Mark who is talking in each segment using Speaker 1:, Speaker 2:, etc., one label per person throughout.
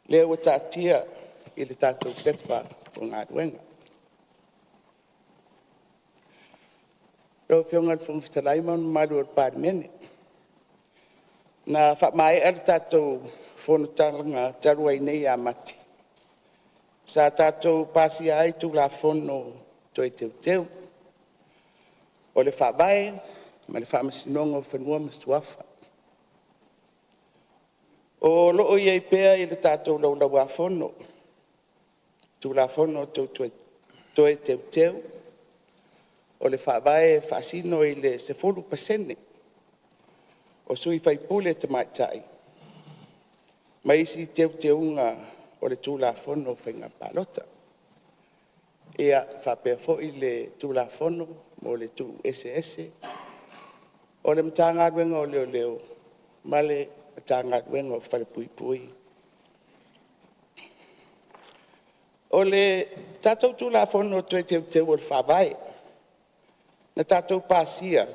Speaker 1: Lea ua taatia i le tatou Pepa o Galuega. Lau Afioga i le Fofoga Fetalai ma le mamalu o le Palemene, na faamaea le tatou fonotaga talu ai nei ia Mati, sa tatou pasia ai Tulafono Toe Teuteu o le Faavae ma le Faamasinoga o Fanua ma Suafa. O lo o i ai pea i le tatou Laulau a Fono Tulafono Toe Teuteu o le Faavae e faasino i le 10% o sui usufono tamaitai ma isi teuteuga o le Tulafono o Faiga Palota. Ia, faapea foi le Tulafono mo le Tuueseese o le Matagaluega o Leoleo ma le Matagaluega o Falepuipui. O le tatou Tulafono Toe Teuteu o le Faavae na tatou pasia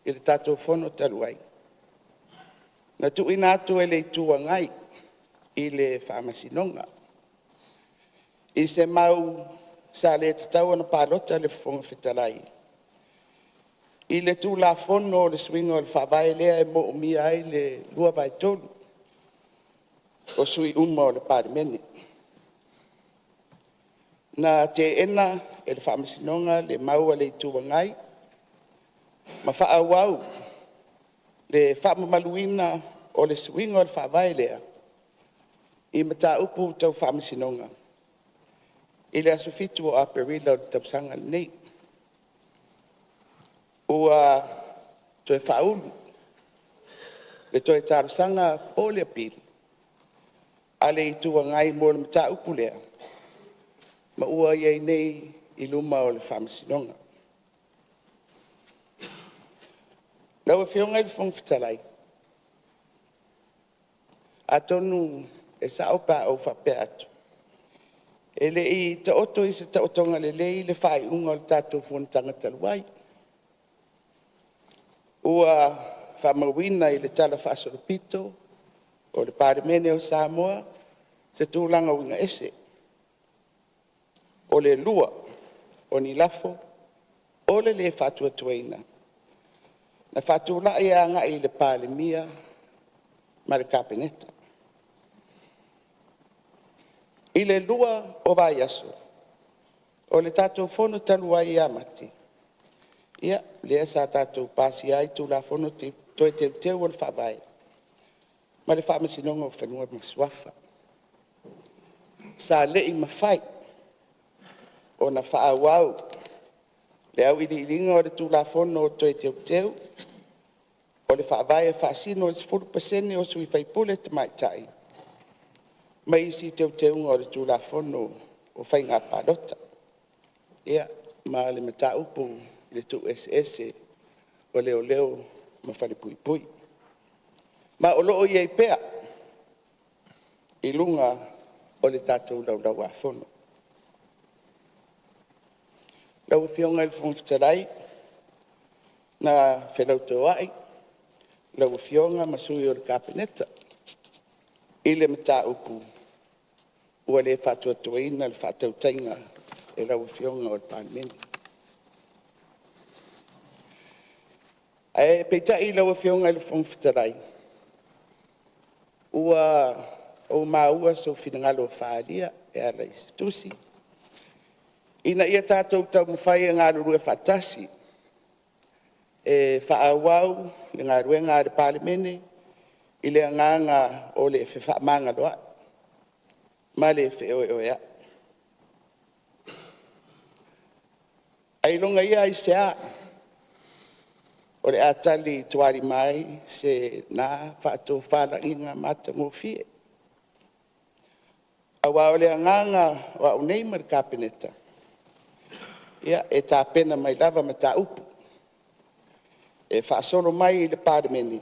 Speaker 1: i le tatou Fono talu ai, na tuuina atu e le Itu Agai i le Faamasinoga i se mau sa le tatau ona palota le Fofoga Fetalai i le Tulafono o le Suiga o le Faavae lea e moomia ai le 2/3 o sui usufono uma o le Palemene. Na teena e le Faamasinoga le mau a le Itu Agai ma faaauau le faamamaluina o le suiga o le Faavae lea i mataupu tau Faamasinoga i le aso 7 o Aperila o le tausaga lenei. Ua toe faaulu le toe talosaga po o le apili a le Itu Agai mo le mataupu lea, ma ua i ai nei i luma o le Faamasinoga. Lau Afioga i le Fofoga Fetalai, atonu e sao pe a ou faapea atu, e le i taoto i se taotoga lelei le faaiuga o le tatou fonotaga talu ai. Ua faamauina i le talafaasolopito o le Palemene o Samoa se tulaga uiga ese, o le lua o ni lafo o le le faatuatuaina na faatulai agai i le Palemia ma le Kapeneta. I le lua o vaiaso o le tatou fono talu ai ia Mati, ia, lea sa tatou pasia ai Tulafono Toe Teuteu o le Faavae ma le Faamasinoga o Fanua ma Suafa. Sa le i mafai ona faaauau le auiliiliga o le Tulafono Toe Teuteu o le Faavae e faasino i le 10% o sui usufono tamaitai ma isi teuteuga o le Tulafono o Faiga Palota, ia, ma le mataupu i le tuueseese o Leoleo ma Falepuipui. Ma o lo o i ai pea i luga o le tatou Laulau a Fono. Lau Afioga i le Fofoga Fetalai, na felautoai lau Afioga ma sui o le Kapeneta i le mataupu ua le faatuatuaina le faatautaiga e lau Afioga o le Palemene. Ae peitai lau Afioga i le Fofoga Fetalai, ua ou maua sou finagalo faaalia e ala i se tusi, ina ia tatou taumafai e galulue faatasi e faaauau le galuega a le Palemene i le agaga o le fefaamagaloai ma le feoeoeai. Ailoga ia aisea o le a tali tualima ai se na faatofalaiga matagofie? Aua o le agaga o au nei ma le Kapeneta, ia, e tapena mai lava mataupu e faasolo mai i le Palemene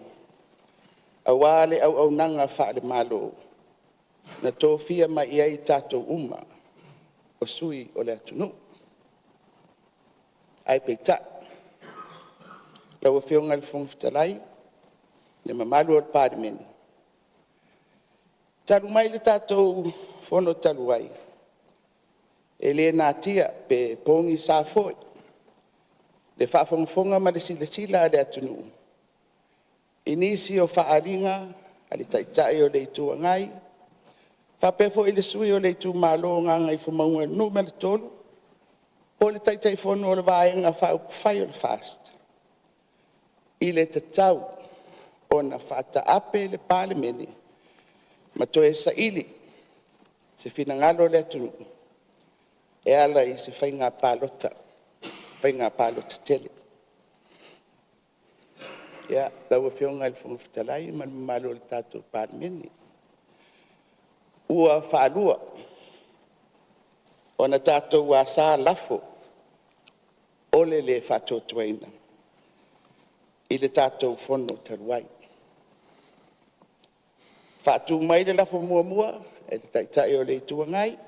Speaker 1: aua le auaunaga faale-Malo na tofia mai i ai tatou uma o sui usufono o le atunuu. Ae peitai, lau Afioga i le Fofoga Fetalai, le mamalu o le Palemene, Talu mai le tatou Fono talu ai, e le natia pe pogisa foi le faafogafoga ma le silasila a le atunuu i nisi o faaaliga a le Taitai o le Itu Agai faapea foi le sui usufono o le itumalo o Gagaifomauga 3 po o le Taitaifono o le Vaega Faaupufai o le FAST, i le tatau ona faataape le Palemene ma toe saili se finagalo o le atunuu e ala i se faiga palota tele. Ia, lau Afioga i le Fofoga Fetalai ma le mamalu o le tatou Palemene, ua faalua ona tatou asa lafo o le le faatuatuaina i le tatou Fono talu ai. Faatu mai le lafo muamua e le Taitai o le Itu Agai,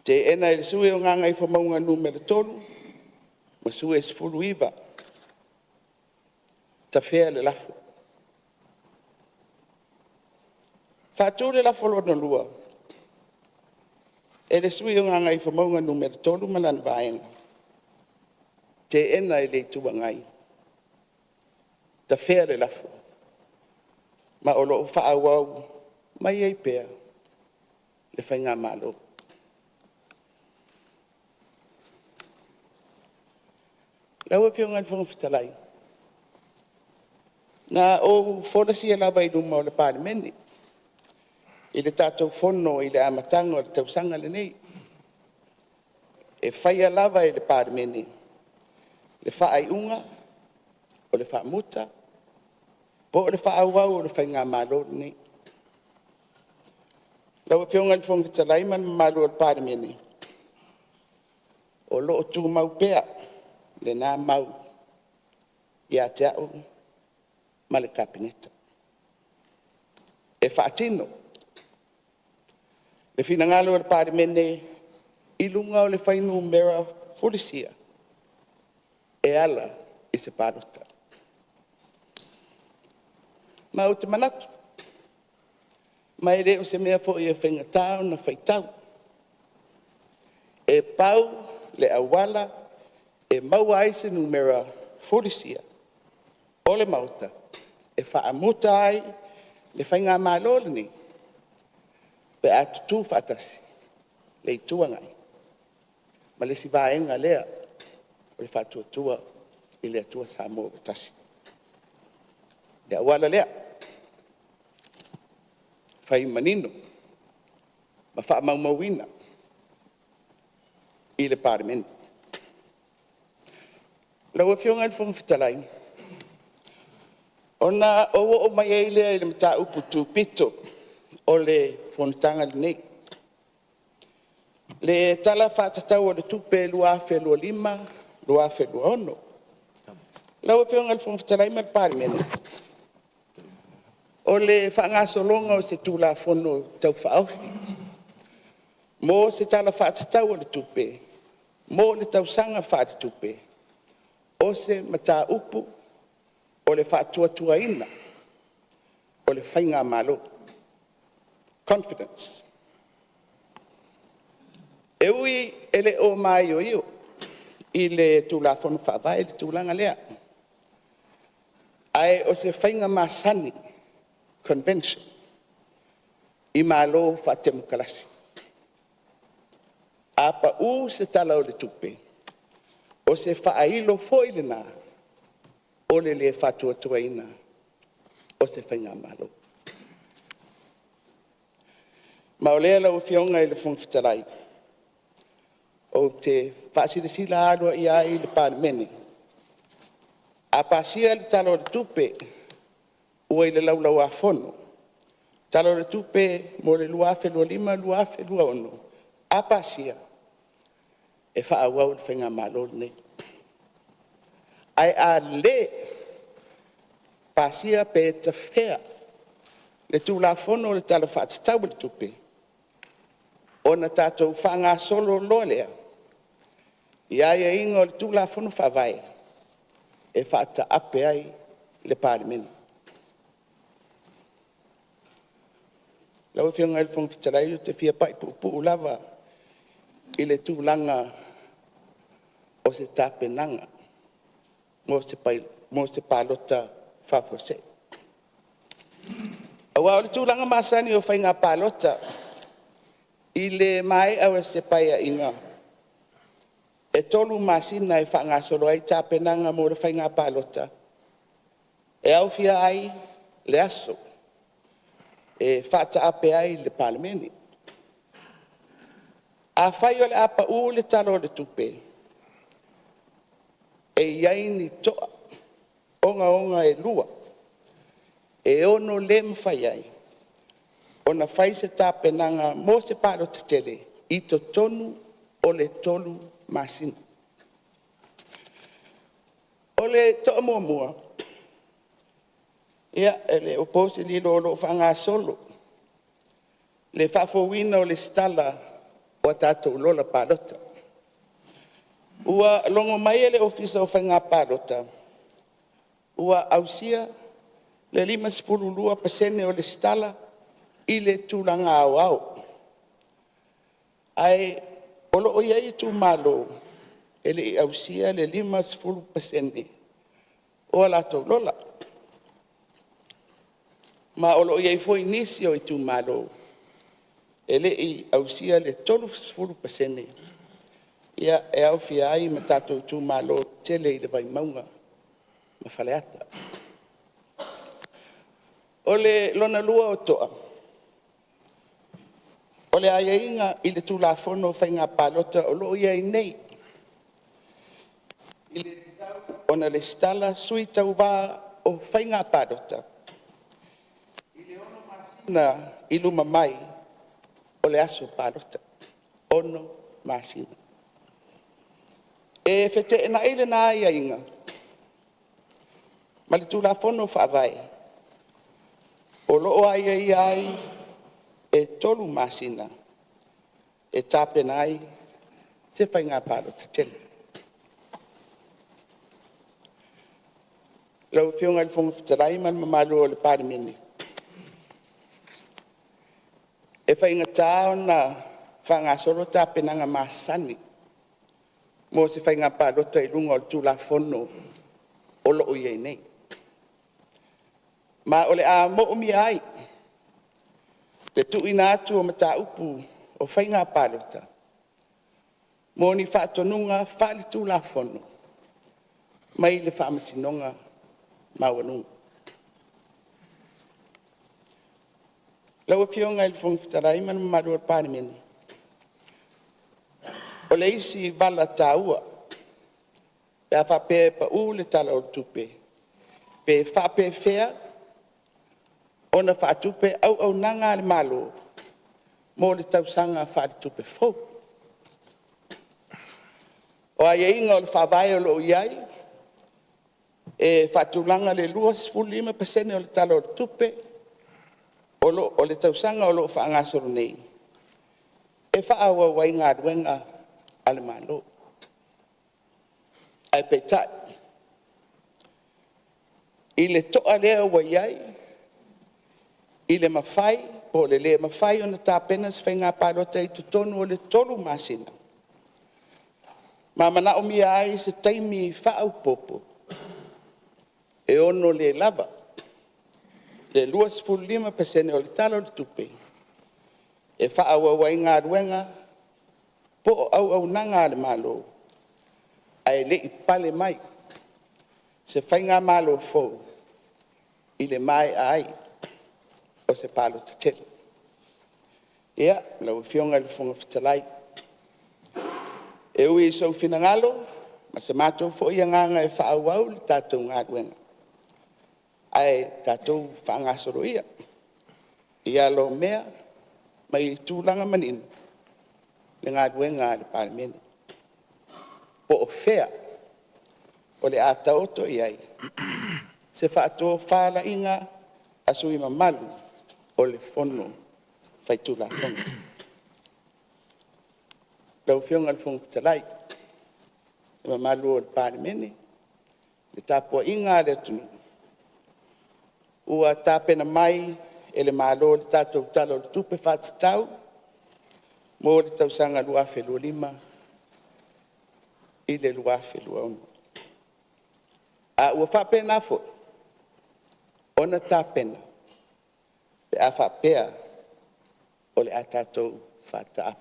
Speaker 1: teena e le sui usufono o Gagaifomauga 3 ma sui usufono e 19 tafea le lafo. Faatu le lafo lona lua e le sui usufono o Gagaifomauga 3 ma lana Vaega, teena e le Itu Agai, tafea le lafo, ma o lo o faaauau mai ai pea le faigamalo. Lau Afioga i le Fofoga Fetalai, na ou folasia lava i luma o le Palemene i le tatou Fono i le amataga o le tausaga lenei, e faia lava e le Palemene le faaiuga o le faamuta po o le faaauau o le faigamalo lenei. Lau Afioga i le Fofoga Fetalai ma le mamalu o le Palemene, o lo o tumau pea lena mau ia te au ma le Kapeneta, e faatino le finagalo o le Palemene i luga o le fuainumera fulisia e ala i se palota. Ma ou te manatu, ma e le o se mea foi e faigata ona faitau, e pau le auala e maua ai se numera fulisia o le Maota e faamuta ai le faigamalo lenei, pe a tutu faatasi le Itu Agai ma le isi vaega lea o le Faatuatua i le Atua Samoa ua Tasi. O le auala lea, fai manino ma faamaumauina i le Palemene. Lau Afioga i le Fofoga Fetalai, ona ou oo mai ai lea i le mataupu tupito o le fonotaga lenei, le Tala Faatatau o le Tupe 2025/2026. Lau Afioga i le Fofoga Fetalai ma le Palemene, o le faagasologa o se Tulafono Tau Faaofi mo se Tala Faatatau o le Tupe mo le tausaga faaletupe, o se mataupu o le faatuatuaina o le faigamalo, confidence. E ui e le o maioio i le Tulafono Faavae le tulaga lea, ae o se faiga masani, convention i Malo Faatemokarasi. A pau se Tala o le Tupe, o se faailo foi lena o le le faatuatuaina o se faigamalo. Ma o lea lau Afioga i le Fofoga Fetalai, ou te faasilasila aloaia ai i le Palemene, a pasia le Tala o le Tupe ua i le Laulau a Fono, Tala o le Tupe mo le 2025/2026, a pasia, e faaauau le faigamalo lenei. Ae a le pasia pe tafea le Tulafono o le Tala Faatatau o le Tupe, ona tatou faagasolo loa lea i aiaiga o le Tulafono Faavae e faataape ai le Palemene. Lau Afioga i le Fofoga Fetalai ou te fia pai puupuu lava i le tulaga o se tapenaga mo se palota faafuasei. Aua o le tulaga masani o faiga palota i le maea o se Paeaiga, e 3 masina e faagasolo ai tapenaga mo le faiga palota, e aofia ai le aso e faataape ai le Palemene. Afai o le a pau le Tala o le Tupe, e i ai ni toa ogaoga e 2 e ono le mafai ai ona fai se tapenaga mo se palota tele i totonu o le 3 masina. O le toa muamua, ia e le o po se lilo o lo o faagasolo le faafouina o le lesitala o a tatou lola palota. Ua logo mai e le Ofisa o Faiga Palota ua ausia le 52% o lesitala i le tulaga aoao, ae o lo o i ai itumalo e le i ausia le 50% o a latou lola. Ma o lo o i ai foi nisi o itumalo e le i ausia le 30%, ia e aofia ai ma tatou itumalo tetele i le Vaimauga ma Faleata. O le lona lua o toa, o le aiaiga i le Tulafono o Faiga Palota o lo o i ai nei, e tatau ona resitala sui tauva o faiga palota i le 6 masina i luma mai o le aso palota, 6 masina. E feteenai lena aiaiga ma le Tulafono Faavae o lo o aiaia ai e 3 masina e tapena ai se faiga palota tele. Lau Afioga i le Fofoga Fetalai ma le mamalu o le Palemene, e faigata ona faagasolo tapenaga masani mo se faiga palota i luga o le Tulafono o lo o i ai nei. Ma o le a moomia ai le tuuina atu o mataupu o faiga palota mo ni faatonuga faale-Tulafono mai le Faamasinoga Maualuga. Lau Afioga i le Fofoga Fetalai ma le mamalu o le Palemene, o le isi vala taua pe a faapea e pau le Tala o le Tupe, pe faapefea ona faatupe auaunaga a le Malo mo le tausaga faaletupe fou. O aiaiga o le Faavae o lo o i ai, e faatulaga le 25% o le Tala o le Tupe o le tausaga o lo o faagasolo nei e faaauau ai galuega a le Malo. Ae peitai, i le toa lea ua i ai i le mafai po o le le mafai ona tapena se faiga palota i totonu o le 3 masina, ma manaomia ai se taimi faaopoopo, e ono le lava le 25% o le Tala o le Tupe e faaauau ai galuega po o auaunaga a le Malo ae le i pale mai se faigamalo fou i le maea ai o se palota tele. Ia, lau Afioga i le Fofoga Fetalai, e ui i sou finagalo ma se matou foi agaga e faaauau le tatou galuega, ae tatou faagasolo ia i ala o mea ma i tulaga manino le galuega a le Palemene, po o fea o le a taoto i ai se faatofalaiga a sui usufono mamalu o le Fono Faitulafono. Lau Afioga i le Fofoga Fetalai, le mamalu o le Palemene, le tapuaiga a le atunuu, ua tapena mai e le Malo le tatou Tala o le Tupe Faatatau mo le tausaga 2025/2026. A ua faapena foi ona tapena pe a faapea o le a tatou faataape.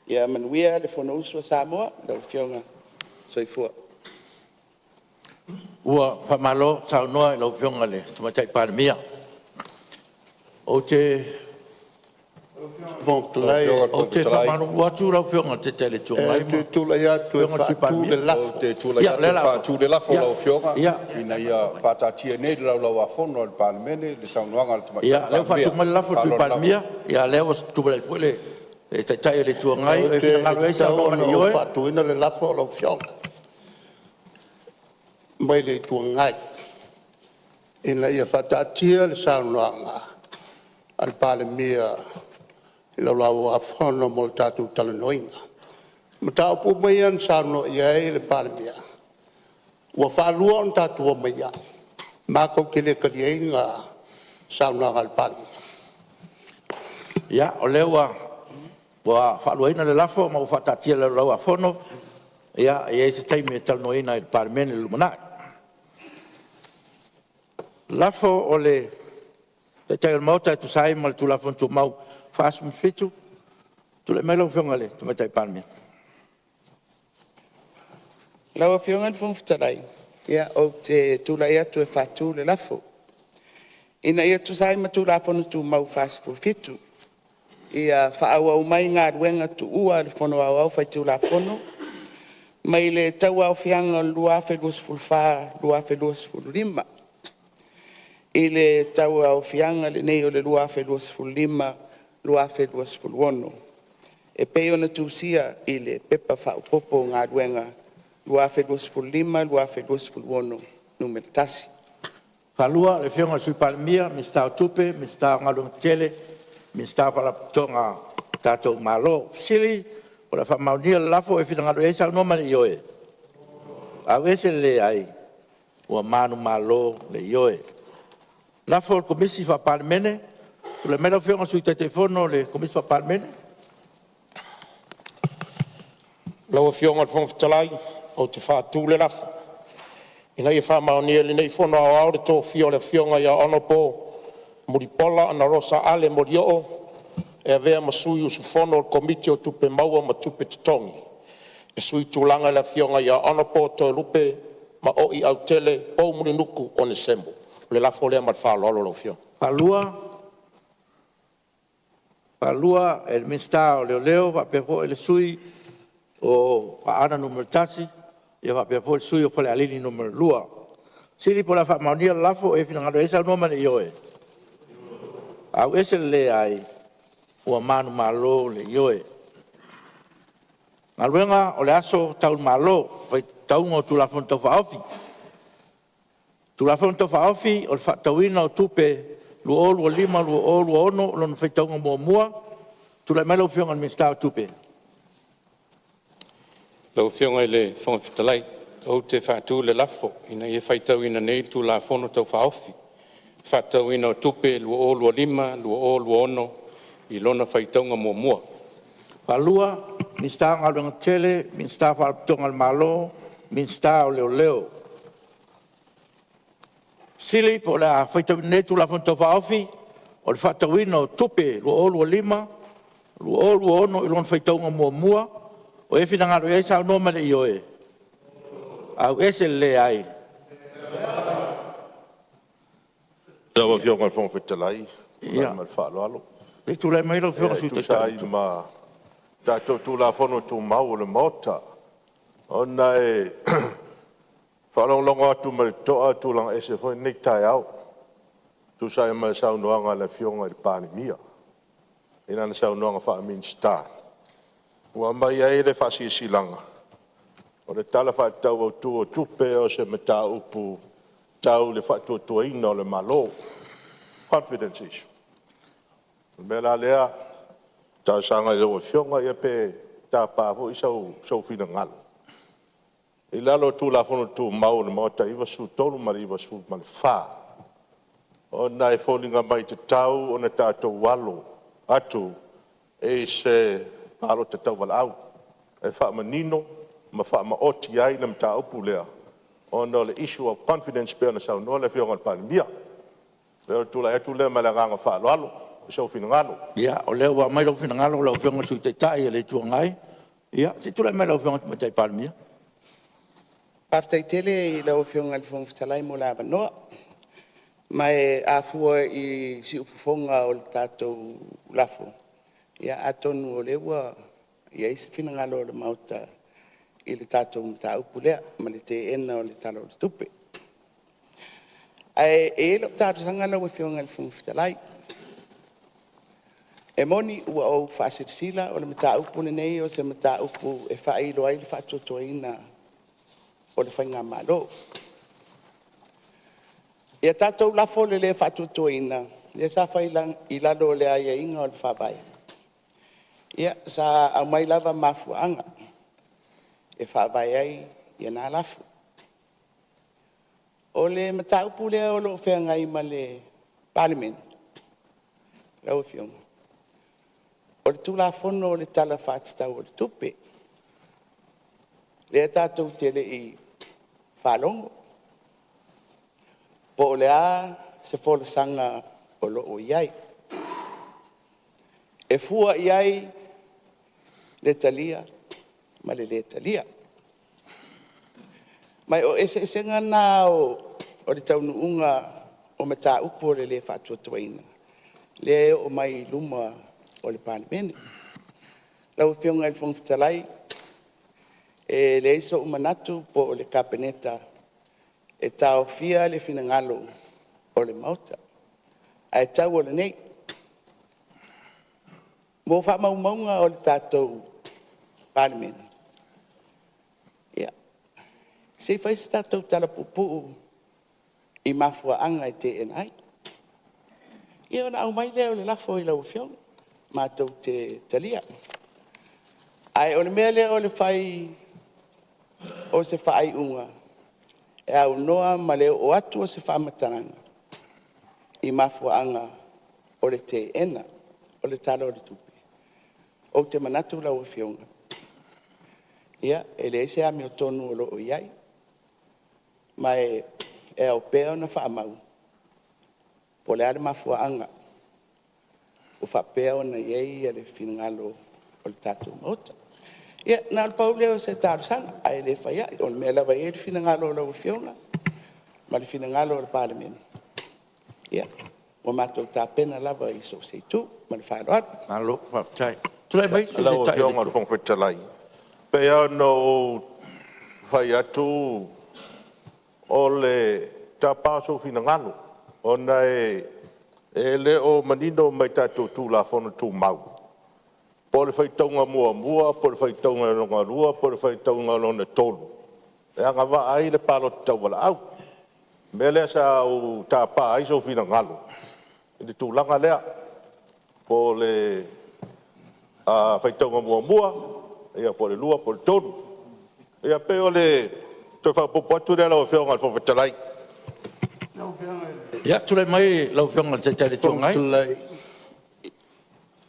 Speaker 1: Ia manuia le Fonousu a Samoa, lau Afioga, soifua.
Speaker 2: Ua faamalo saunoa i lau Afioga i le Tamaitai Palemia. Ou te faamalulu atu lau Afioga i le Taitai o le Itu Agai
Speaker 3: Ou te tulai atu
Speaker 2: ma
Speaker 3: e
Speaker 2: le Sui
Speaker 3: faatu
Speaker 2: Palemia.
Speaker 3: Le lafo.
Speaker 4: Ou te tulai atu e faatu le lafo lau Afioga, Ina ia faataatia nei i le Laulau-a-Fono a le Palemene le Saunoaga a le Tamaitai
Speaker 2: Ia, o lea ua
Speaker 4: Palemia.
Speaker 2: faatu mai le lafo e le
Speaker 4: Ma
Speaker 2: Sui
Speaker 4: le faaaloalo lava.
Speaker 2: Palemia, o lea ua tulai foi le Taitai o le Itu Agai.
Speaker 3: Ou
Speaker 2: O e
Speaker 3: te
Speaker 2: finagalo i ai
Speaker 3: e tatau
Speaker 2: saunoa ma
Speaker 3: ona
Speaker 2: le
Speaker 3: ou
Speaker 2: ioe.
Speaker 3: faatuina le lafo lau Afioga mai le Itu Agai, Ina ia faataatia le saunoaga a le Palemia i le Laulau-a-Fono mo le tatou talanoaina. O mataupu uma ia na saunoa i ai le Palemia, ua faalua ona tatou omai ai, matou te le taliaina saunoaga a le Palemia.
Speaker 2: Ia, o lea ua faaluaina le lafo ma ua faataatia i le Laulau-a-Fono. E i ai se taimi e talanoaina ai e le Palemene i le lumanai. Lafo o le Taitai o le Maota e tusa ai ma le Tulafono Tumau 47. Tulai mai lau Afioga i le Tamaitai Palemia.
Speaker 1: Lau Afioga i le Fofoga Fetalai, ia ou te tulai atu e faatu le lafo, Ina ia tusa ai ma Tulafono Tumau 47, ia faaauau mai Galuega Tuua a le Fono Aoao Faitulafono mai le tauaofiaga o le 2024/2025 i le tauaofiaga lenei o le 2025/2026 e pei ona tusia i le Pepa Faaopoopo o Galuega 2025/2026 Nu.1.
Speaker 2: 2. Le Afioga i le Sui Palemia, Minisita o Tupe, Minisita o Galuega Tetele, Minisita o Faalapotopotoga a le Tatou Malo. O le a faamaonia le lafo, o e finagalo i ai saunoa ma le ioe. Aveese le leai. Ua manumalo le ioe. Lafo a le Komisi Faa-Palemene. Tulai mai lau Afioga i le Sui Taitaifono o le Komisi Faa-Palemene.
Speaker 5: Lau Afioga i le Fofoga Fetalai ou te faatu le lafo, Ina ia faamaonia e lenei Fono Aoao le tofia o le Afioga Hon Mulipola Anarosa Ale Molioo e avea ma sui usufono o le Komiti o Tupe Maua ma Tupe Totogi e suitulaga i le Afioga Hon Toelupe Maoi Autele Pou Mulinuku Onesemo. O le lafo lea ma le faaaloalo lau Afioga.
Speaker 2: Faalua e le Minisita o Leoleo faapea foi le Sui o Aana Alofi 1 faapea foi le sui usufono o Falealili 2. O le fesili po o le a faamaonia le lafo. O e finagalo ai saunoa ma le ioe. Aveese le leai. Ua manumalo le ioe. Galuega, o le aso Tau i le Malo, faitauga o Tulafono Tau Faaofi. Tulafono Tau Faaofi o le Faatatauina o Tupe 2025/2026 lona faitauga muamua. Tulai mai lau Afioga i le Minisita o Tupe.
Speaker 6: Lau Afioga i le Fofoga Fetalai, ou te faatu le lafo, Ina ia faitauina nei le Tulafono Tau Faaofi o le Faatatauina o Tupe 2025/2026 i lona faitauga muamua.
Speaker 2: Faalua, Minisita o Galuega Tetele, Minisita o Faalapotopotoga a le Malo, Minisita o Leoleo. Fesili po o le a faitauina nei le Tulafono Tau Faaofi o le Faatatauina o Tupe 2025/2026 i lona faitauga muamua. O e finagalo i ai saunoa ma le ioe. Aveese le leai.
Speaker 7: Lau Afioga i le Fofoga Fetalai e tulai ma le faaaloalo
Speaker 2: Se i tulai mai lau Afioga i le
Speaker 7: e
Speaker 2: Sui
Speaker 7: tusa
Speaker 2: Taitai.
Speaker 7: ai ma tatou Tulafono Tumau a le Maota, ona e faalogologo atu ma le totoa e tulaga ese foi lenei taeao e tusa ai ma le saunoaga a le Afioga i le Palemia i lana saunoaga faa-Minisita ua aumai ai le faasilasilaga o le Tala Faatatau Autu o Tupe, o se mataupu tau le faatuatuaina o le Malo, confidence issue. O le mea la lea e talosaga i lau Afioga pe tapa foi sou finagalo i lalo o Tulafono Tumau a le Maota 93 ma le 94, ona e foliga mai e tatau ona tatou alo atu i se palota tauvalaau e faamanino ma faamaoti ai le mataupu lea, ona o le issue of confidence pei ona saunoa le Afioga i le Palemia. O le tulai atu lea ma le agaga faaaloalo i sou finagalo.
Speaker 2: Ia, o lea ua aumai lou finagalo lau Afioga i le Sui Taitai o le Itu Agai. Ia, se i tulai mai lau Afioga i le Tamaitai Palemia.
Speaker 1: Faafetai tele i lau Afioga i le Fofoga Fetalai mo le avanoa. Ma e a fua i siufofoga o le tatou lafo, ia atonu o lea ua i ai se finagalo o le Maota i le tatou mataupu lea ma le teena o le Tala o le Tupe. Ae i ai lau talosaga lau Afioga i le Fofoga Fetalai, e moni ua ou faasilasila o le mataupu lenei o se mataupu e faailo ai le faatuatuaina o le faigamalo. Ia tatou lafo le le faatuatuaina lea sa fai i lalo o aiaiga o le Faavae, ia sa aumai lava mafuaaga e faavae ai na lafo. O le mataupu lea o lo o feagai ma le Palemene lau Afioga, o le Tulafono o le Tala Faatatau o le Tupe, lea tatou te le i faalogo po o le a se folasaga o lo o i ai, e fua i ai le talia ma le lē talia. Ma o eseesega na o le taunuuga o mataupu o le le faatuatuaina lea e oo mai i luma o le Palemene. Lau Afioga i le Fofoga Fetalai, e leai sou manatu po o le Kapeneta e taofia le finagalo o le Maota, ae tau o lenei, mo faamaumauga o le tatou Palemene, ia, se i fai se tatou tala puupuu i mafuaaga e teena ai. Ia ona aumai lea o le lafo i lau Afioga matou te talia. Ae o le mea lea o le fai o se faaiuga e aunoa ma le oo atu o se faamatalaga i mafuaaga o le teena o le Tala o le Tupe, ou te manatu lau Afioga, ia, e leai se amiotonu o lo o i ai, ma e ao pea ona faamau po o le a le mafuaaga ua faapea ona i ai le finagalo o le tatou Maota. Ia na o le pau lea o se talosaga, ae le fai a'i, o le mea lava e i ai le finagalo o lau Afioga ma le finagalo o le Palemene, ia, ua matou tapena lava i so o se itu. Ma le faaaloalo.
Speaker 2: Malo faafetai. Tulai mai le Sui
Speaker 7: Lau
Speaker 2: Taitai o le
Speaker 7: Afioga i le
Speaker 2: Itu
Speaker 7: Fofoga Fetalai, e pei lava ona ou fai atu, o le tapa o sou finagalo, ona e le o manino mai tatou Tulafono Tumau, po o le faitauga muamua po o le faitauga lona lua po o le faitauga lona tolu e agavaa ai le palota tauvalaau. O le mea lea sa ou tapa ai sou finagalo i le tulaga lea, po o le faitauga muamua, po o le lua po o le tolu. Ia pei o le toe faaopoopo atu lea lau Afioga i le Fofoga Fetalai.
Speaker 2: Ia, tulai mai lau Afioga i le Taitai o le Itu Agai. Lau Afioga i le Fofoga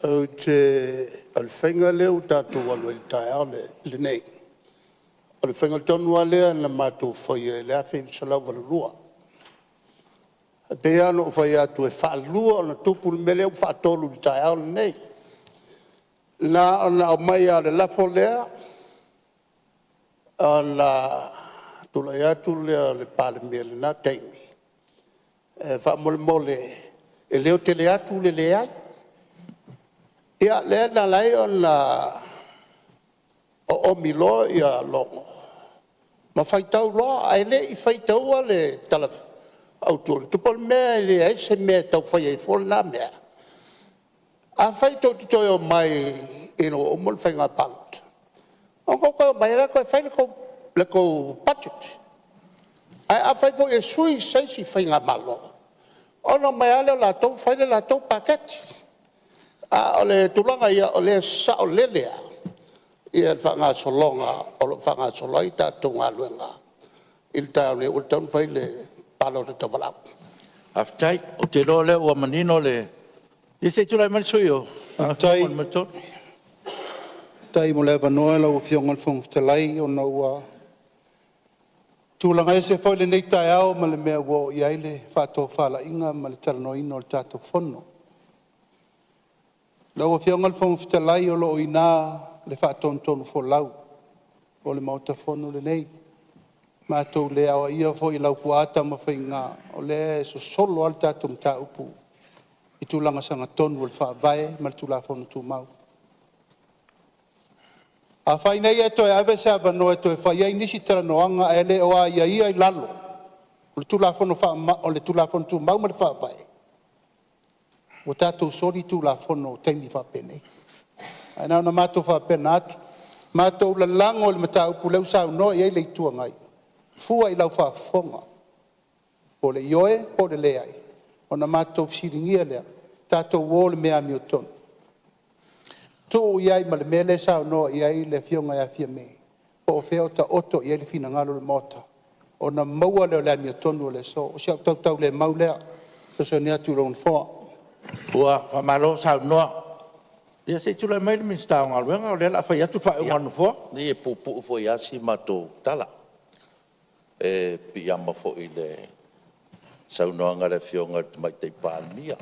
Speaker 2: Fetalai, o le faiga lea ua tatou alu ai i le taeao lenei, o le faiga tonu lava lea na matou faia i le 1982. E pei lava ona ou fai atu e faalua ona tupu le mea lea ua faatolu i le taeao lenei. Na ona aumai lava o le lafo lea ona tulai atu lea o le Palemia i lena taimi e faamolemole e leotele atu le leai. Ia lea na ala ai ona oomi loa logo ma faitau loa, ae le i faitaua le Tala Autu o le Tupe. O le mea e leai se mea e tau fai ai fua lena mea. Afai tou te toe omai ina ua uma le faiga palota, ona outou toe omai lea toe fai le tou budget. Ae afai foi e sui se isi faigamalo, ona omai lava lea o latou fai le latou paketi. A o le tulaga ia o lea e saolele lava le faagasologa o lo o faagasolo ai tatou galuega i le taeao nei, ua tatau ona fai le palota tauvalaau. Faafetai. Ou te iloa o lea ua manino le… Ia se i tulai mai le sui usufono mo Gagaifomauga 3.
Speaker 3: Faafetai mo le avanoa lau Afioga i le Fofoga Fetalai, ona ua tulaga ese foi lenei taeao ma le mea ua oo i ai le faatofalaiga ma le talanoaina o le tatou Fono. Lau Afioga i le Fofoga Fetalai, o lo o i ina le faatonutonufolau o le Maota Fono lenei. Matou te le aoaia foi e Laupua Tamafaiga, o lea e sosolo lava le tatou mataupu i tulaga sagatonu o le Faavae ma le Tulafono Tumau. Afai nei ae toe ave se avanoa e toe fai ai nisi talanoaga ae le o aiaia i lalo o le Tulafono Tumau ma le Faavae, ua tatou soli Tulafono i taimi faapenei. Ae na ona matou faapena atu, matou lalago i le mataupu lea ua saunoa i ai le Itu Agai, fua i lau faafofoga, po o le ioe po o le leai, ona matou fesiligia lea, tatou o i le mea amiotonu, tuu i ai ma le mea lea e saunoa i ai le Afioga ia Fiame, po o fea o taoto i ai le finagalo o le Maota, ona maua lea o le amiotonu o le aso. O si au tautaulemau lea e fesoasoani atu i lou Nofoa.
Speaker 2: Ua faamalo saunoa. Ia se i tulai mai le Minisita o Galuega, o lea o le a fai atu le faaiuga a le Nofoa. Ia, leai e puupuu foi lava si a matou tala. E piiama foi i le saunoaga a le Afioga i le Tamaitai Palemia,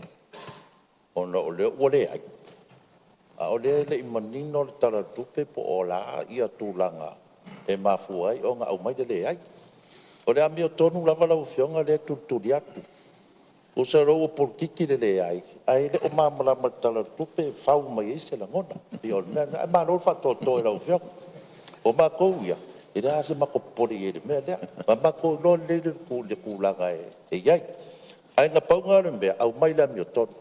Speaker 2: ona o lea ua leai, a o lea e le i manino le Tala o le Tupe po o a tulaga e mafua ai ona aumai le leai. O le amiotonu lava lau Afioga lea e tulituli atu. Tusa o lea ua polokiki le leai, ae le o malamalama i le Tala o le Tupe e fau mai ai se lagona. E pei o le mea lena, ae malo le faatoatoa i lau Afioga. O matou ia, e leai lava se matou popole i ai i le mea lea. Ua matou iloa lelei le tulaga e i ai. Ae na pau lena o le mea, aumai le amiotonu.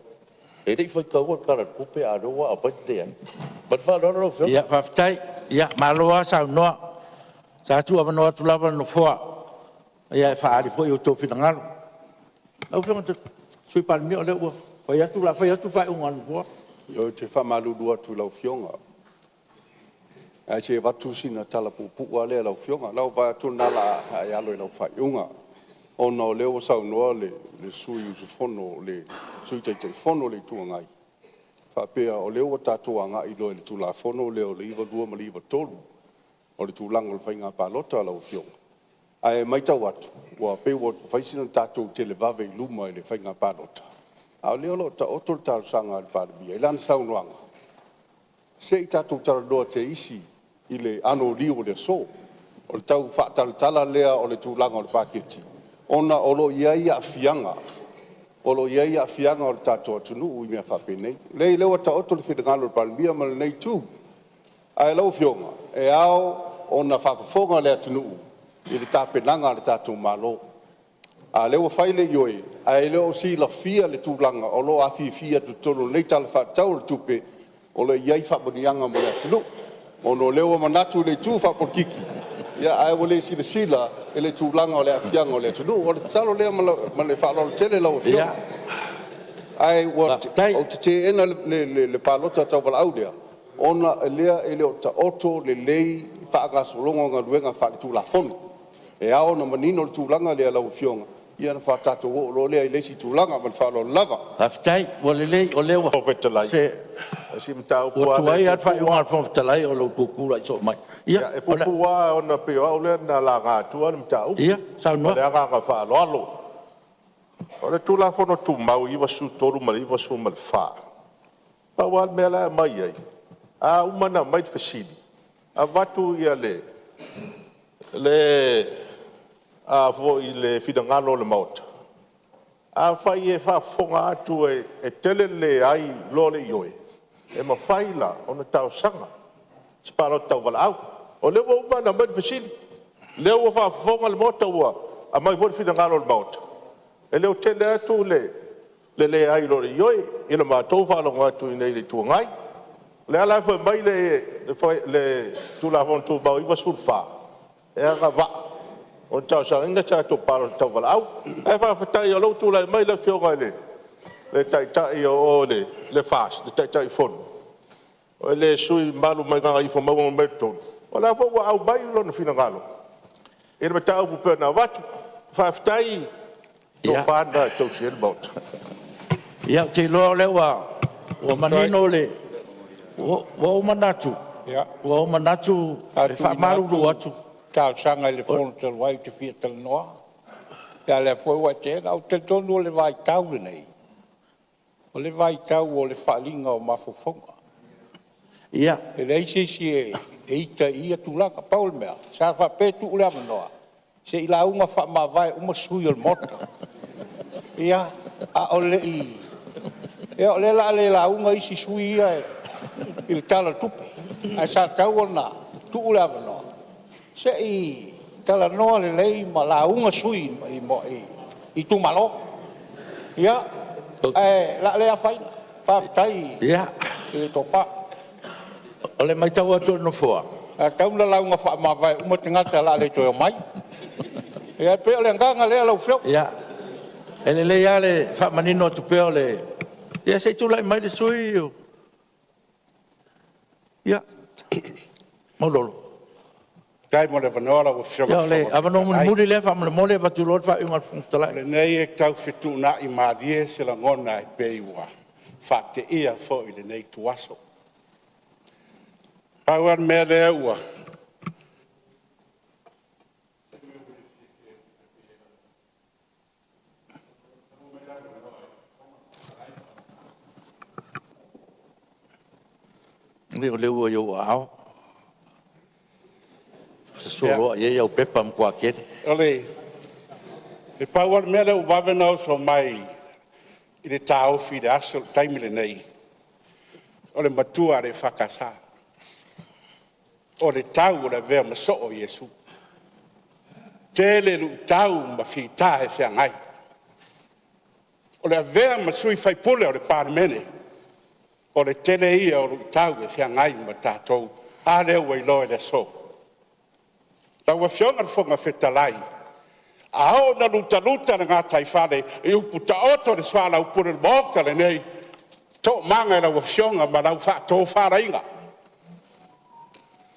Speaker 2: E le i faitaua le Tala o le Tupe a o lea ua aumai le leai. Ma le faaaloalo lau Afioga. Faafetai. Malo lava saunoa. Sa tuuavanoa atu lava le Nofoa e faaali foi outou finagalo. Lau Afioga i le Sui Palemia, o lea ua fai atu le faaiuga a le Nofoa.
Speaker 4: Ioe, ou te faamalulu atu i lau Afioga, ae se i avatu sina tala puupuu lava lea i lau Afioga. O lau vaai atu o lena o le a e alo i lau faaiuga, ona o lea ua saunoa le sui usufono, le Sui Taitaifono o le Itu Agai, faapea o lea ua tatou agai loa i le Tulafono lea o le 92 ma le 93, o le tulaga o le faiga palota lau Afioga. Ae matau atu, ua pei ua fai sina tatou televave i luma i le faiga palota, a o lea o lo o taoto le talosaga a le Palemia i lana saunoaga, se i tatou talanoa te isi i le anoliu o le aso. O le tau faatalatala lea o le tulaga o le paketi, ona o lo o i ai aafiaga o le tatou atunuu i mea faapenei. Leai o lea ua taoto le finagalo o le Palemia ma lenei Itu. Ae lau Afioga, e ao ona faafofoga le atunuu i le tapenaga a le tatou Malo. A o lea ua fai le ioe, ae le o silafia le tulaga o lo o afifi atu i totonu o lenei Tala Faatatau o le Tupe, o lo o i ai faamanuiaga mo le atunuu. Ona o lea ua manatu i le itu faapolokiki, ae ua le silasila i le tulaga o le aafiaga o le atunuu. O le tatalo lea ma le faaaloalo tele lau Afioga. Ae ou te teena le palota tauvalaau lea, ona o lea e le o taoto lelei le faagasologa o galuega faaletulafono. E ao ona manino le tulaga lea lau Afioga, ia ona faatoa tatou oo loa lea i le isi tulaga. Ma le faaaloalo lava.
Speaker 2: Faafetai ua lelei o lea ua… Se ua tuai lava le faaiuga a le Fofoga Fetalai o lou tutulai soo mai. Ia, E puupuu lava ona pei o au lea na laga atua le mataupu. Ma le agaga faaaloalo. O le Tulafono Tumau 93 ma le 94, pau lava le mea la e aumai ai, a uma ona aumai le fesili, avatu le finagalo o le Maota, afai e faafofoga atu e tele le leai i lo le ioe, e mafai la ona talosaga se palota tauvalaau. O lea ua uma ona aumai le fesili, o lea ua faafofoga le Maota ua aumai foi le finagalo o le Maota, e le o tele atu le leai i lo le ioe i le matou faalogo atu i inei i le Itu Agai. O lea la e fai mai le Tulafono Tumau 94, e agavaa ona talosagaina se tatou palota tauvalaau. Ae faafetai o lea ua tulai mai le Afioga i le Taitai o o i le FAST, le Taitaifono, le sui usufono mamalu mai Gagaifomauga 3, o lea foi ua aumai lona finagalo i le mataupu e pei ona avatu. Faafetai
Speaker 7: Tofa lena e tausi ai le Maota.
Speaker 2: Ia, ou te iloa o lea ua manino le… Ua ou manatu, e faamalulu atu…
Speaker 8: Sa tuuina atu le talosaga i le Fono talu ai ou te fia talanoa, a o lea foi ua e teena. Ou te talitonu o le vaitau lenei, o le vaitau o le faaaliga o mafaufauga. E leai se isi e ita i ia tulaga. Pau o le mea, sa faapea e tuu le avanoa se i lauga faamavae uma sui usufono o le Maota. Ia, a o le i… Ia o lea o le a le lauga isi sui usufono ia i le Tala o le Tupe, ae sa tatau ona tuu le avanoa se i talanoa lelei ma lauga sui usufono i itumalo. Ia, ae o le a le afaina, faafetai i le tofa.
Speaker 2: O le matau atu a le Nofoa…
Speaker 8: Sa tatau ona lauga faamavae uma tagata o le a le toe omai. Ia e pei o le agaga lea lau Afioga.
Speaker 2: Ia, e lelei lava le faamanino atu pea o le… Ia se i tulai mai le sui usufono o Maulolo.
Speaker 3: Faafetai mo le avanoa lau Afioga
Speaker 2: Ia
Speaker 3: i
Speaker 2: o
Speaker 3: le
Speaker 2: le
Speaker 3: Fofoga
Speaker 2: avanoa
Speaker 3: Fetalai.
Speaker 2: mulimuli lea faamolemole avatu loa le faaiuga a le Fofoga
Speaker 3: O
Speaker 2: Fetalai.
Speaker 3: lenei e tau fetuunai malie se lagona e pei ua faateia foi i lenei ituaso. Pau lava le mea lea ua
Speaker 2: O lea ua i ou aao, sosoo loa i ai au pepa matua tele.
Speaker 3: E pau lava le mea lea ua vave ona oso mai i le taofi i le taimi lenei, o le matua a le EFKS, o le tau o le avea ma soo o Iesu. Tele luitau ma fita e feagai, o le avea ma sui usufono o le Palemene, o le tele ia o luitau e feagai ma tatou. A lea ua iloa i le aso? Lau Afioga i le Fofoga Fetalai, a oo ina lutaluta le gataifale i upu taoto a le soalaupule o le Maota lenei, toamaga i lau Afioga ma lau faatofalaiga.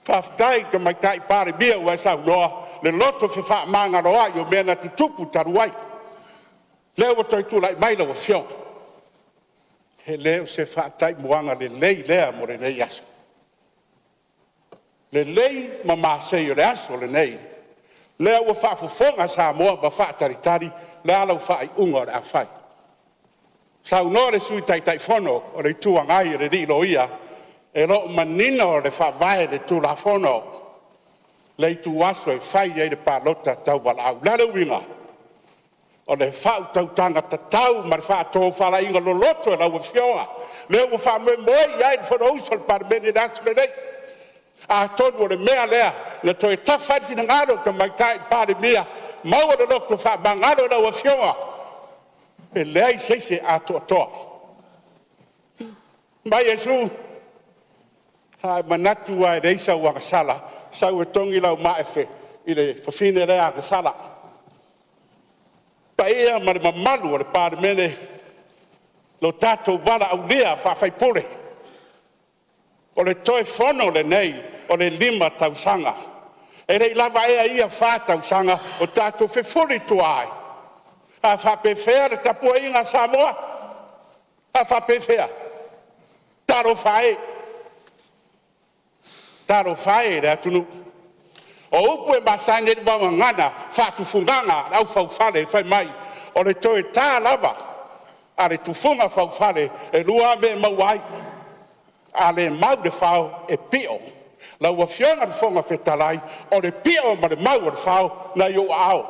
Speaker 3: Faafetai i le Tamaitai Palemia ua e saunoa, le loto fefaamagaloai o mea na tutupu talu ai, lea ua toe tulai mai lau Afioga. E le o se faataimuaga lelei lea mo lenei aso. Lelei ma masei o le aso lenei, lea ua faafofoga Samoa ma faatalitali le a lau faaiuga o le a fai. Saunoa le Sui Taitaifono o le Itu Agai le alii Loia, e le o manino le Faavae i le Tulafono le ituaso e fai ai le palota tauvalaau. O le a le uiga? O le faautautaga tatau ma le faatofalaiga loloto a lau Afioga lea ua faamoemoe i ai le Fonousu a le Palemene i le aso lenei. Atonu o le mea lea na toe tafa ai le finagalo o le Tamaitai Palemia, maua le loto faamagalo i lau Afioga, e leai se isi e atoatoa. Fai mai Iesu, a e manatu lava e leai sau agasala, sau e togi lau maa i le fafine lea agasala. Le paia ma le mamalu o le Palemene, lo tatou valaaulia faa-sui usufono, o le toe Fono lenei o le 5 tausaga. E le i lava ea ia 4 tausaga o tatou fefulitua ai? A faapefea le tapuaiga a Samoa? A faapefea? Talofa e, talofa e i le atunuu. O upu e masani ai le vaogagana, faatufugaga a le aufaufale fai mai, o le toe ta lava a le tufuga faufale, e 2 lava mea e maua ai, a le mau le fao e pio. Lau Afioga i le Fofoga Fetalai, o le pio ma le mau o le fao, o lena e i ou aao, o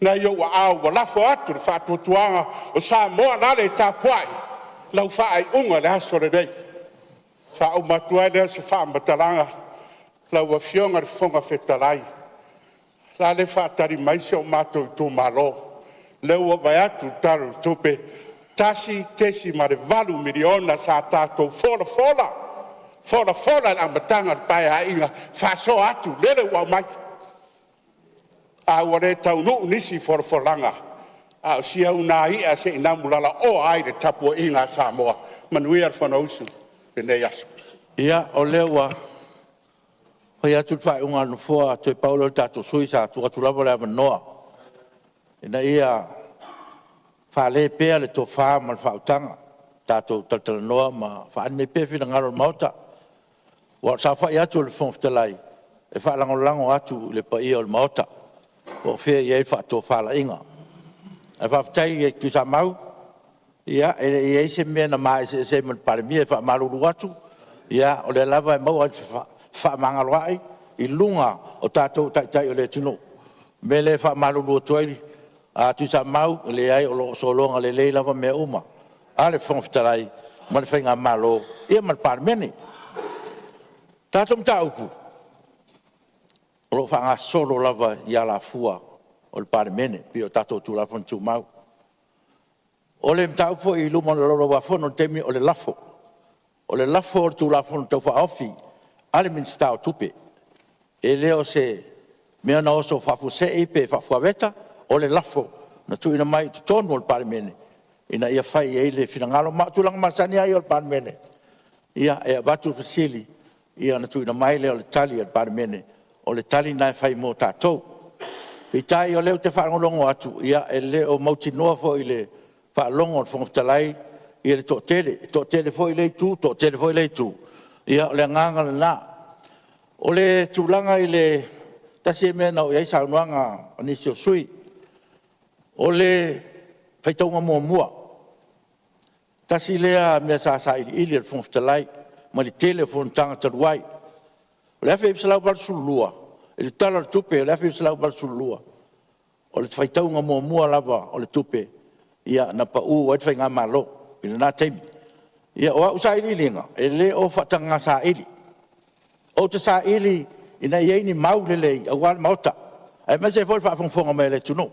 Speaker 3: lena e i ou aao ua lafo atu le faatuatuaga o Samoa lale tapuai, lau faaiuga i le aso lenei. Faauma atu ai lea o se faamatalaga, lau Afioga i le Fofoga Fetalai, la e faatali mai si o matou itumalo, lea ua vaai atu i le Tala o le Tupe, $1.8 miliona sa tatou folafola, folafola i le amataga o le Paeaiga, faasoa atu lele ua aumai, a ua le taunuu nisi folafolaga, a o si au na i'a se i namu lalaoa ai le tapuaiga a Samoa. Manuia le Fonousu i lenei aso.
Speaker 2: Ia, o lea ua fai atu le faaiuga a le Nofoa, toe pau lea o le tatou sui usufono sa tuu atu lava le avanoa. ina ia fale pea le tofa ma le faautaga, tatou talatalanoa ma faaali mai pea finagalo o le Maota. Aua o le saofai atu a le Fofoga Fetalai, e faalagolago atu i le paia o le Maota po o fea o i ai le faatofalaiga. Ae faafetai i Tuisamau, e le i i ai se mea na ma eseese ai ma le Palemia. E faamalulu atu, o lea lava e maua le fefaamagaloai i luga o tatou o taitai o le atunuu. O le mea lea e faamalulu atu ai Tuisamau, e leai o lo o sologa lelei lava mea uma a le Fofoga Fetalai ma le faigamalo ma le Palemene. O le tatou mataupu, o lo o faagasolo lava i alafua o le Palemene pei o tatou Tulafono Tumau. O le mataupu foi i luma o le Laulau a Fono i le taimi lenei, o le lafo. O le lafo o le Tulafono Tau Faaofi a le Minisita o Tupe, e le o se mea na oso faafuasei pe faafuaveta, o le lafo na tuuina mai i totonu o le Palemene ina ia fai i ai le finagalo. Ma o tulaga masani lava ia o le Palemene, e avatu le fesili ona tuuina mai lea o le tali a le Palemene, o le tali lena e fai mo tatou. Peitai o lea ou te faalogologo atu, e le o mautinoa foi i le faalogo a le Fofoga Fetalai le toatele. E toatele foi lea Itu toatele foi lea Itu, ia o le agaga lena. O le tulaga i le tasi lea mea na oo i ai saunoaga a nisi o sui usufono, o le faitauga muamua. Tasi lea mea sa sailiili e le Fofoga Fetalai mai le tele o fonotaga talu ai. O le 1982 i le Tala o le Tupe i le 1982, o le faitauga muamua lava o le tupe na pau ai le faigamalo i lena taimi. Ia, o au sailiiliga, e le o faataga saili. Ou te saili ina ia i ai ni mau lelei aua le Maota, aemaise ai foi le faafogafoga mai a le atunuu.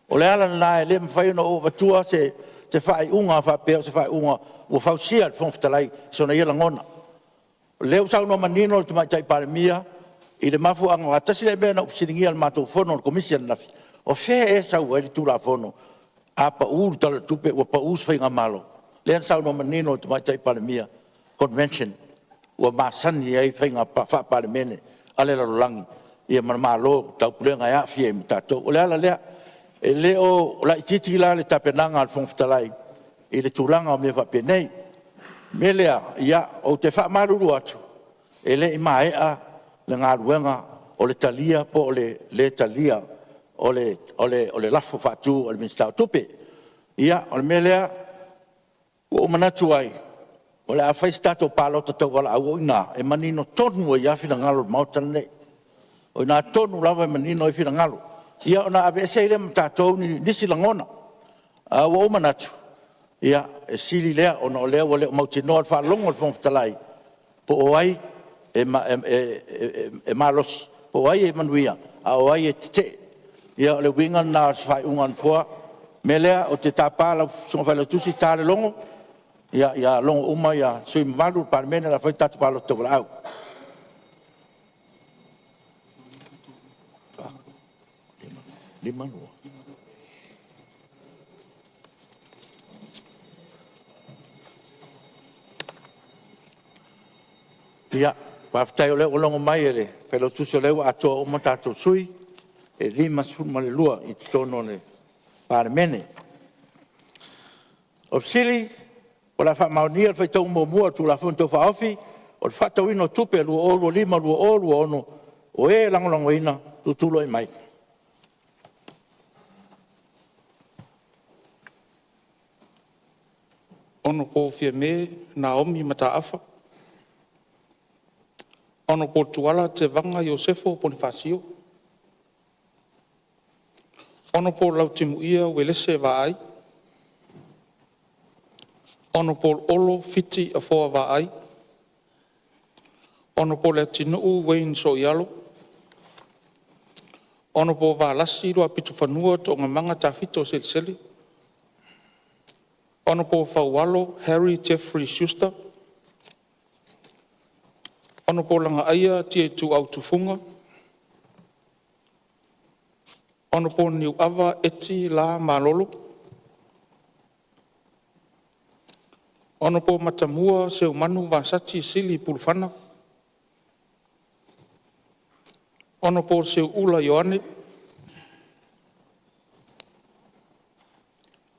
Speaker 2: O le ala lena e le mafai ona ou avatua se faaiuga faapea o se faaiuga ua fausia e le Fofoga Fetalai i sona ia lagona. O lea ua saunoa manino le Tamaitai Palemia i le mafuaaga, aua tasi lea mea na ou fesiligia i le matou fono a le Komisi ananafi, o fea ea e sau ai le Tulafono a pau le Tala o le Tupe ua pau se faigamalo? Lea na saunoa manino le Tamaitai Palemia, convention ua masani ai faiga faa-Palemene a le lalolagi ma Malo o le Taupulega e aafia ai ma tatou. O le ala lea. E le o laitiiti la le tapenaga a le Fofoga Fetalai i le tulaga o mea faapenei. O le mea lea, ia, ou te faamalulu atu, e le i maea le galuega o le talia po o le lē talia o le lafo faatu a le Minisita o Tupe. Ia, o le mea lea ua ou manatu ai, o le a fai se tatou palota tauvalaau o i ina e manino tonu ai lava finagalo o le Maota lenei. O i ina tonu lava e manino ai finagalo, ia ona aveese ai lea ma tatou nisi lagona. Ae ua ou manatu, ia, e sili lea ona o lea ua le mautinoa i le faalogo a le Fofoga Fetalai po o ai e malosi, po o ai e manuia, a o ai e tetee. Ia o le uiga lena o se faaiuga a le Nofoa. O le mea lea ou te tapa lau Susuga i le Failautusi, ta le logo ia logo uma sui usufono mamalu o le Palemene o le a fai le tatou palota tauvalaau. Ia, faafetai o lea ua logo mai e le Failautusi o lea ua atoa uma tatou sui e 52 i totonu o le Palemene. O le fesili, o le a faamaonia le faitauga muamua o le Tulafono Tau Faaofi o le Faatatauina o Tupe 2025/2026, o e lagolagoina, tutulai mai.
Speaker 9: Hon FIAME Naomi Mataafa. Hon TUALA Tevaga Iosefo Ponifasio. Hon Lautimuia Uelese Vaai. Hon Olo Fiti Afoa Vaai. Hon Leatinuu Wayne Sooialo. Hon Valasi Luapitofanua Toogamaga Tafito Selesele. Hon Faualo Harry Jeffrey Schuster. Hon Lagaaia Tiaituau Tufuga. Hon Niuava Eti L. Malolo. Hon Matamua Seumanu Vasati Sili Pulufana. Hon Seuula Ioane.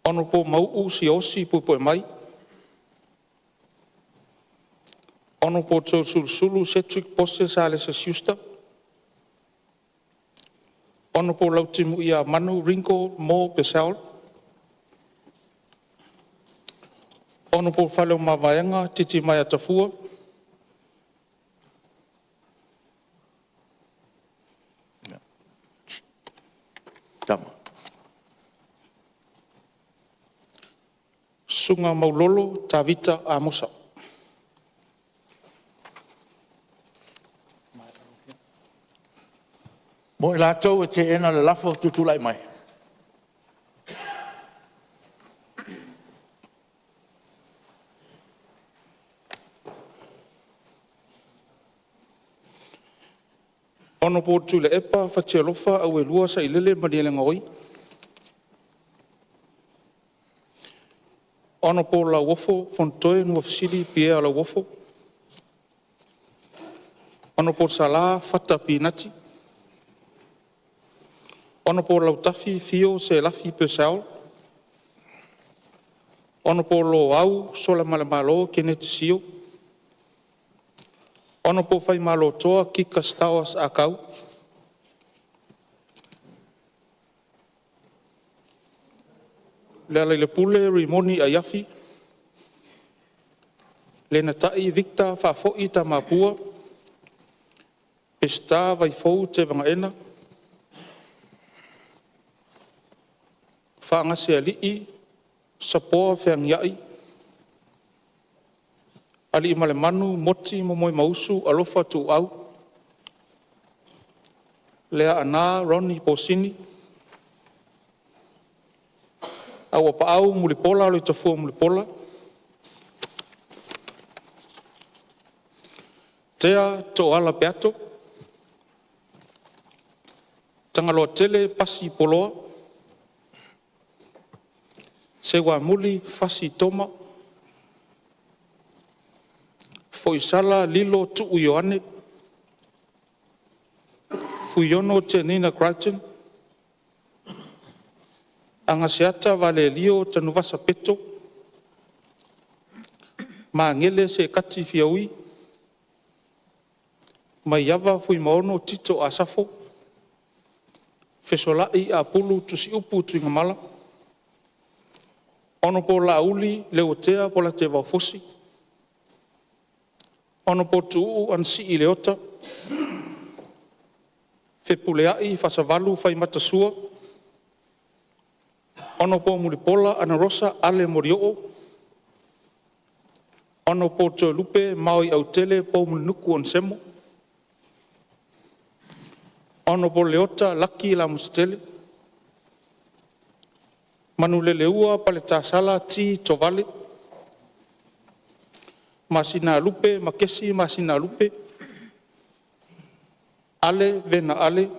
Speaker 9: Hon Mauu Siaosi Puepuemai. Hon Toeolesulusulu Cedric Pose Salesa Schuster. Hon Lautimuiamanu Ringo M. Purcell. Hon Faleomavaega Titimaea Tafua. Susuga Maulolo Tavita Amosa. Mo i latou e teena le lafo, tutulai mai. Hon Tuilaepa Fatialofa Auelua Sailele Malielegaoi. Hon Lauofo Fonotoe Nuafesili Pierre Lauofo. Hon Sala Fata Pinati. Hon Lautafi Fio Selafi Purcell. Hon Loau Solamalemalo Keneti Sio. Hon Faimalotoa Kika Stowers Ah Kau. Lealailepule Rimoni Aiafi. Lenatai Victor Faafoi Tamapua. Peseta Vaifou Tevagaena. Faagasealii Sapoa Feagiai. Aliimalemanu Moti Momoemausu Alofa Tuuau. Leaana Ronnie Posini. Auapaau Mulipola Aloitafua Mulipola. Tea Tooala Peato. Tagaloatele Pasi Poloa. Seuamuli Fasi Toma. Foisala Lilo Tuu Ioane. Fuiono Tenina Crichton. Agaseata Valelio Tanuvasa Peto. Magele Seekati Fiaui. Maiava Fuimaono Tito Asafo. Fesolai Apulu Tusiupu Tuigamala. Hon Laauli Leuatea Polataivao Fosi. Hon Tuuu Anasii Leota. Fepuleai Faasavalu Faimata Sua. Hon Mulipola Anarosa Ale Molioo. Hon Toelupe Maoi Autele Poumulinuku Onesemo. Hon Leota Laki Lamositele. Manuleleua Paletasala T. Tovale. Masinalupe Makesi Masinalupe. Ale Vena Ale.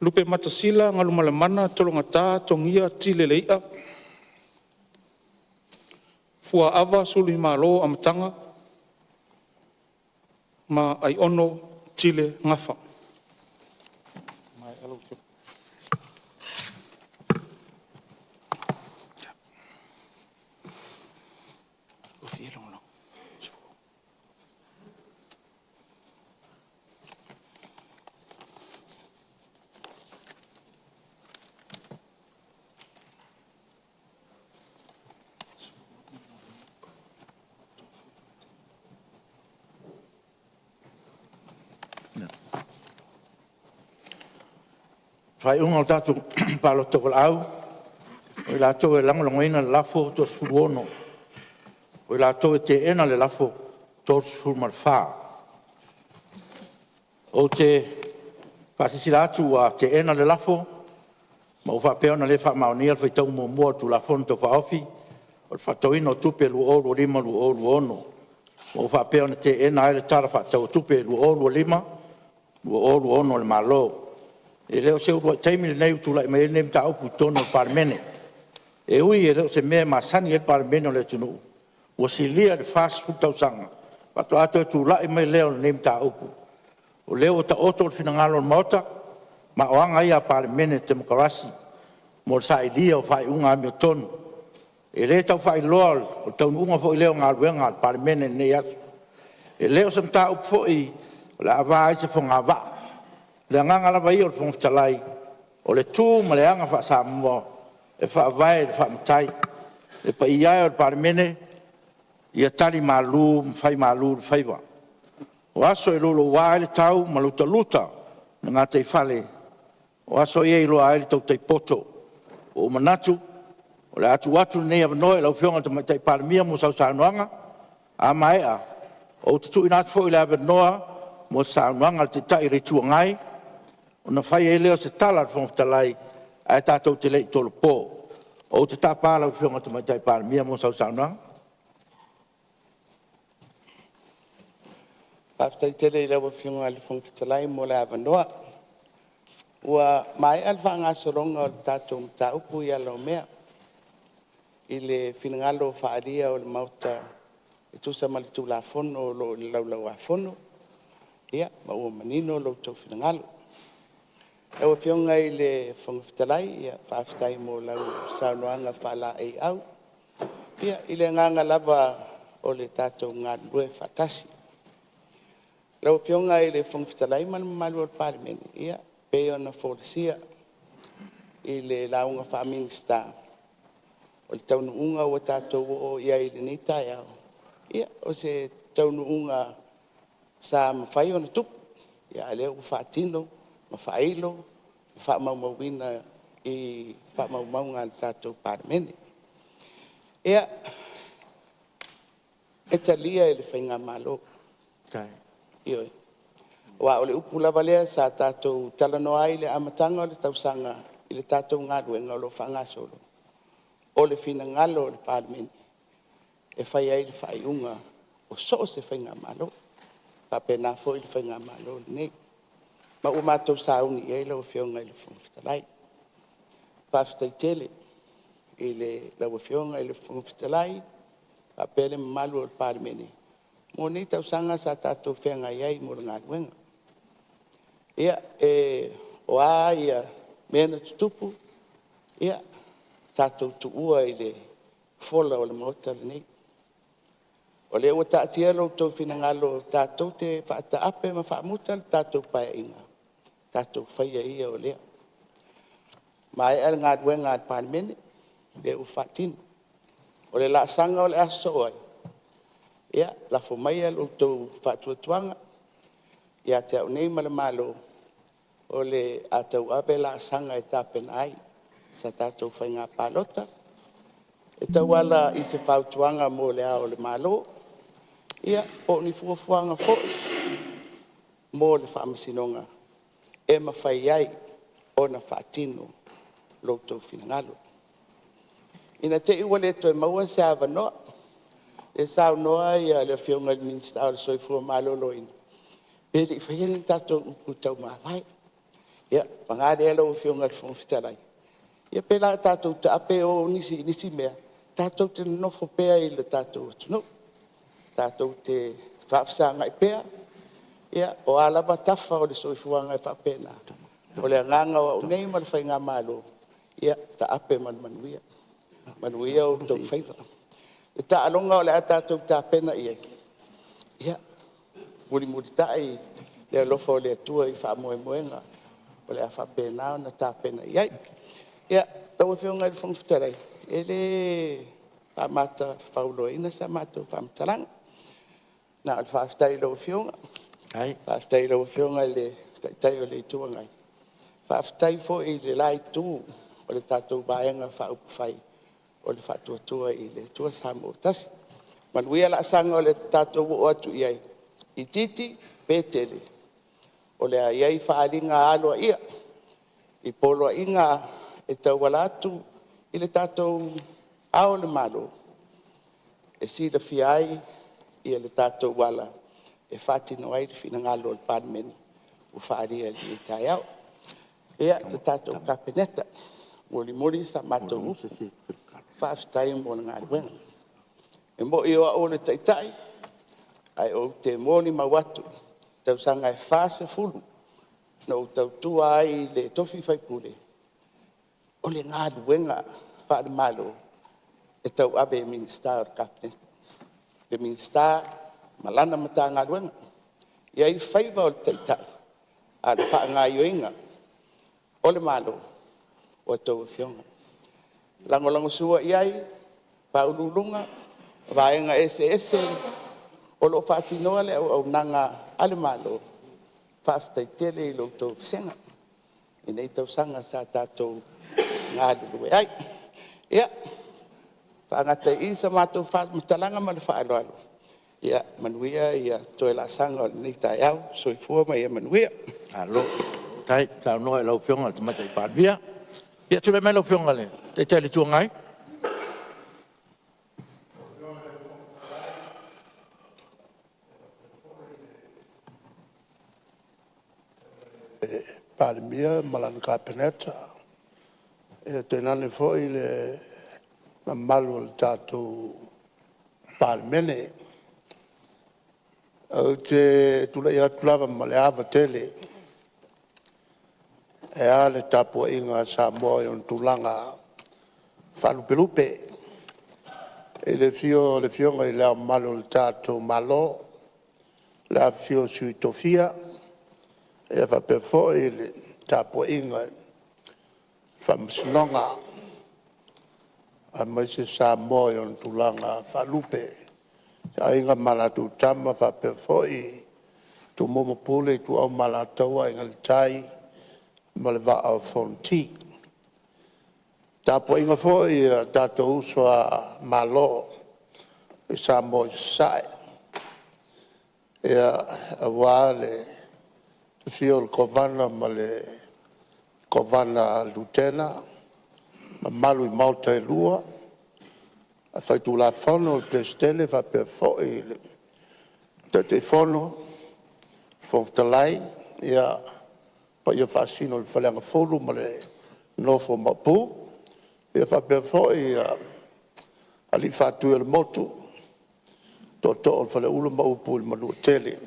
Speaker 9: Lupematasila Galumalemana Tologata Togia Tile Lei'a. Fuaava Suluimalo Amataga ma Aiono Tile Gafa.
Speaker 2: Faaiuga o le tatou Palota Tauvalaau, o i latou e lagolagoina le lafo, e 36. O i latou e teena le lafo, e 34. Ou te faasilasila atu ua teena le lafo ma ua faapea ona le faamaonia le faitauga muamua o le Tulafono Tau Faaofi o le Faatatauina o Tupe 2025/2026 ma ua faapea ona teena ai le Tala Faatatau o Tupe 2025/2026 a le Malo. E le o se uluai taimi lenei ua tulai mai ai lenei mataupu i totonu o le Palemene. E ui e le o se mea e masani ai le Palemene o le atunuu, ua silia i le 40 tausaga faatoa toe tulai mai lea o lenei mataupu. O lea ua taoto le finagalo o le Maota, ma o aga ia a Palemene Temokarasi. mo le sailia o faaiuga amiotonu. E le tau faailoa o le taunuuga foi lea o galuega a le Palemene i lenei aso. E le o se mataupu foi o le a ava ai se fogavaa. O le agaga lava ia o le Fofoga Fetalai, o le tu ma le aga faa-Samoa e faavae i le faa-Matai. Le paia e o le Palemene, ia talimalu ma faimalu le faiva. O aso e louloua ai le tau ma lutaluta le gataifale, o aso ia e iloa ai le tautai poto. Ua ou manatu o le a tuu atu lenei avanoa i lau Afioga i le Tamaitai Palemia mo sau saunoaga. A maea, ou te tuuina atu foi le avanoa mo se saunoaga a le Taitai o le Itu Agai, ona fai ai lea o se tala a le Fofoga Fetalai ae tatou te le i tolopo. Ou te tapa lau Afioga i le Tamaitai Palemia mo sau saunoaga.
Speaker 1: Faafetai tele i lau Afioga i le Fofoga Fetalai mo le avanoa. Ua maea le faagasologa o le tatou mataupu i ala o mea i le finagalo faaalia o le Maota e tusa ma le Tulafono o lo o i le Laulau-a-Fono, ia ma ua manino lo outou finagalo. Lau Afioga i le Fofoga Fetalai, faafetai mo lau saunoaga faalaeiau i le agaga lava o le tatou galulue faatasi. Lau Afioga i le Fofoga Fetalai ma le mamalu o le Palemene, e pei ona folasia i le lauga faa-Minisita, o le taunuuga ua tatou oo i ai i lenei taeao, ia o se taunuuga sa mafai ona tupu, a o lea ua faatino ma faailo ma faamaumauina i faamaumauga a le tatou Palemene. Ia, e talia e le faigamalo, ioe. Aua o le upu lava lea sa tatou talanoa ai i le amataga o le tausaga i le tatou galuega o lo o faagasolo, o le finagalo o le Palemene e fai ai le faaiuga o so o se faigamalo, e faapena foi le faigamalo lenei. Ma ua matou sauni i ai lau Afioga i le Fofoga Fetalai. Faafetai tele i lau Afioga i le Fofoga Fetalai faapea le mamalu o le Palemene mo nei tausaga sa tatou feagai ai mo le galuega. Ia, o a mea na tutupu, ia tatou tuua i le fola o le Maota lenei. O lea ua taatia lo outou finagalo tatou te faataape ma faamuta le tatou Paeaiga, tatou faia ia o lea. Ua maea le galuega a le Palemene, o lea ua faatino. O le laasaga o le a sosoo ai, ia, lafo maia lo outou faatuatuaga ia te au nei ma le Malo, o le a tauave laasaga e tapena ai se tatou faiga palota e tauala i se fautuaga mo Le Ao o le Malo, ia po o ni fuafuaga foi mo le Faamasinoga e mafai ai ona faatino lo outou finagalo. Ina ne i te i ua le toe maua se avanoa, lea e saunoa le Afioga i le Minisita o le Soifua Maloloina, pe le i faia ni tatou upu taumavae. Ia, paga lea lau Afioga i le Fofoga Fetalai, ia pe le a tatou taape o nisi i nisi mea, tatou te nonofo pea i le tatou atunuu, tatou te faafesagai pea, o a lava tafa o le soifuaga e faapena, o le agaga o au nei ma le faigamalo, ia taape ma le manuia, manuia outou faiva. Le taaloga o le a tatou tapena i ai, ia, mulimulitai le alofa o le Atua i faamoemoega o le a faapena ona tapena i ai. Ia, lau Afioga i le Fofoga Fetalai, e le faamatafauloaina sa matou faamatalaga, na o le faafetai i lau Afioga, faafetai i lau Afioga i le Taitai o le Itu Agai, faafetai foi i le la Itu o le tatou Vaega Faaupufai o le Faatuatua i le Atua Samoa ua Tasi. Manuia laasaga o le a tatou oo atu i ai, itiiti pe tele, o le a i ai faaaliga aloaia i poloaiga e tauala atu i le tatou Ao o Le Malo e silafia ai le tatou ala e faatino ai le finagalo o le Palemene ua faaalia i lenei taeao. Ia, le tatou Kapeneta, mulimuli sa matou upu, faafetai mo le galuega. E moni o au o le Taitai, ae ou te molimau atu i tausaga e 40 na ou tautua ai i le tofi faipule, o O le galuega faale-Malo e tauave e Minisita o le Kapeneta, le Minisita ma lana Matagaluega. E i ai faiva o le Taitai, a o le faagaoioiga o le Malo, o a outou Afioga. E lagolagosua i ai Ofisa Sili o Pulega o Vaega eseese o lo o faatinoa le auaunaga a le Malo, faafetai tele i la outou vasega i nei tausaga sa tatou galulue ai. Ia, faagata ai i i sa matou faamatalaga ma le faaaloalo. Ia manuia toe laasaga o lenei taeao. Soifua ma ia manuia.
Speaker 2: Malo faafetai saunoa i lau Afioga i le Tamaitai Palemia. Ia tulai mai lau Afioga i le Taitai o le Itu Agai.
Speaker 3: Palemia ma lana Kapeneta, tainane foi le mamalu o le tatou Palemene. Ou te tulai atu lava ma le ava tele ae a le tapuaiga a Samoa i ona tulaga faalupelupe, i le afio o le Afioga i Le Ao Mamalu o le tatou Malo, le afifio o Sui Tofia faapea foi le tapuaiga i le Faamasinoga aemaise Samoa i ona tulaga faalupe, Aiga ma latou Tama, faapea foi Tumua ma Pule, Ituau ma Alataua, Aiga i le Tai ma le Vaa o Fonoti. Le tapuaiga foi a tatou uso a Malo i Samoa i Sasae, aua le afio o le Kovana ma le Kovana Lutena, mamalu i Maota e Lua Faitulafono, le Peresetene faapea foi le Taitaifono, Fofoga Fetalai, o paia faasino i le Faleagafulu ma le nofo a Maopu, faapea foi alii Faatui o le Motu, Tootoo o le Faleula ma upu i le Manuatele.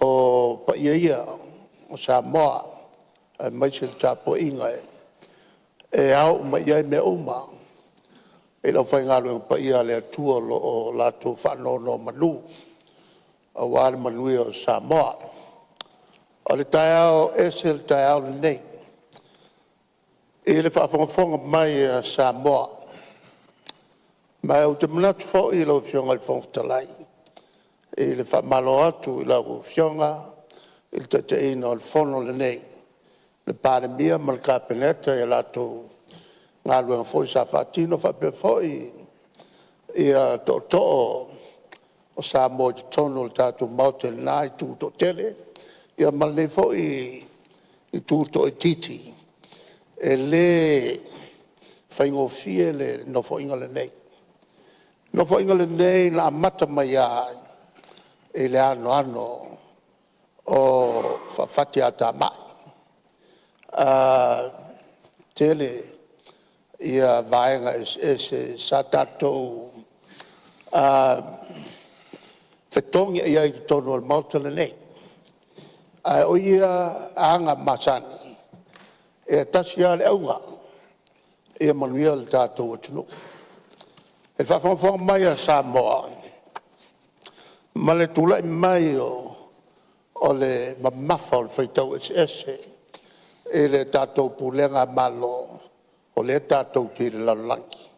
Speaker 3: O paia ia o Samoa aemaise le tapuaiga e ao uma i ai mea uma i le aufaigaluega paia a le Atua o lo o latou faanonomanu aua le manuia o Samoa. O le taeao, e ese le taeao lenei i le faafogafoga mai a Samoa. Ma ou te manatu foi lau Afioga i le Fofoga Fetalai i le faamalo atu i lau Afioga i le taitaiina o le Fono lenei, le Palemia ma le Kapeneta i a latou galuega foi sa faatino, faapea foi tootoo o Samoa i totonu o le tatou Maota i lena itu toatele ma lenei foi itu toaitiiti. E le faigofie le Nofoaiga lenei. O le Nofoaiga lenei na amata mai lava i le anoano o faafatiatamai. E tele vaega eseese sa tatou fetogiai ai i totonu o le Maota lenei. Ae o ia aga masani, e tasi lava le auga, ia manuia le tatou atunuu. I le faafogafoga mai a Samoa ma le tulai mai o le mamafa o le faitau eseese i le tatou pulega Malo o lea tatou te i le lalolagi.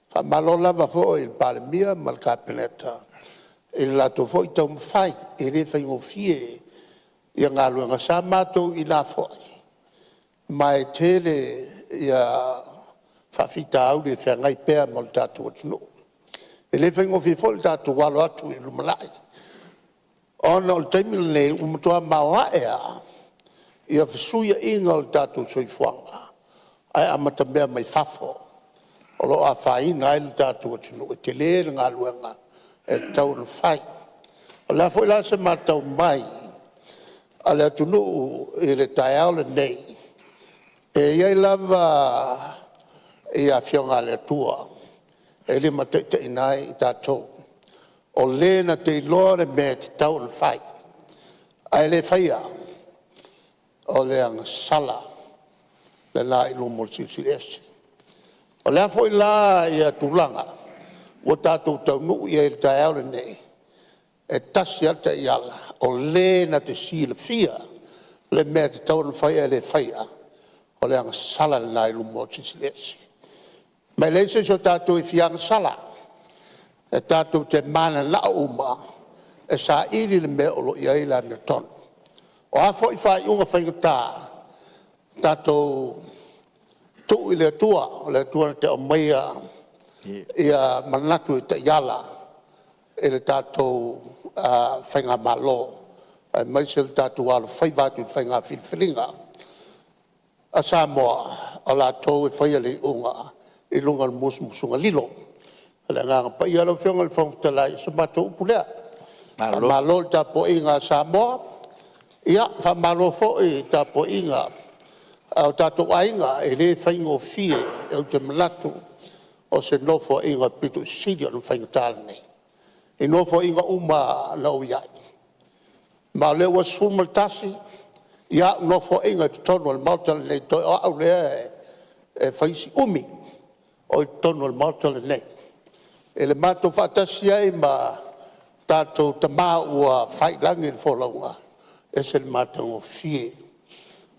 Speaker 3: Faamalo lava foi i le Palemia ma le Kapeneta i le latou foi taumafai, e le faigofie galuega. Sa matou i ina foi ma e tele faafitauli e feagai pea ma le tatou atunuu. E le faigofie foi le tatou alo atu i le lumanai ona o le taimi lenei ua matua maoae lava fesuiaiga o le tatou soifuaga ae amatamea mai fafo o lo o afaina ai le tatou atunuu. E tele le galuega e tatau ona fai. O le a foi la se matau mai a le atunuu i le taeao lenei, e i ai lava Afioga a le Atua e limataitaiina ai i tatou, o le na te iloa le mea e tatau ona fai ae le faia, o le agasala. lena i luma o le Silisili Ese. O le a foi la tulaga ua tatou taunuu i ai i le taeao lenei, e tasi lava le taiala, o le na te silafia le mea e tatau ona fai ae le faia, o le agasala lena i luma o le Silisili Ese. Ma e leai se isi o tatou e fia agasala, e tatou te mananao uma e saili le mea o lo o i ai le amiotonu. O a foi faaiuga faigata, tatou tuu i le Atua, o le Atua na te aumaia manatu e taiala i le tatou faigamalo aemaise le tatou alofaiva atu i le faiga filifiliga a Samoa, o latou e faia le iuga i luga o le musumusuga lilo a le Agaga Paia. Lau Afioga i le Fofoga Fetalai, o se matou upu lea. Faamalo i le tapuaiga a Samoa, ia faamalo foi i le tapuaiga a o tatou aiga, e le faigofie. Ou te manatu o se Nofoaiga pito i sili ona faigata lenei i Nofoaiga uma lava na ou i ai, ma o lea ua 11 au Nofoaiga i totonu o le Maota lenei, toe o au lea e fai si umi o i totonu o le Maota lenei. I le matou faatasi ai ma tatou tama ua fai i lagi le folauga, e ese le matagofie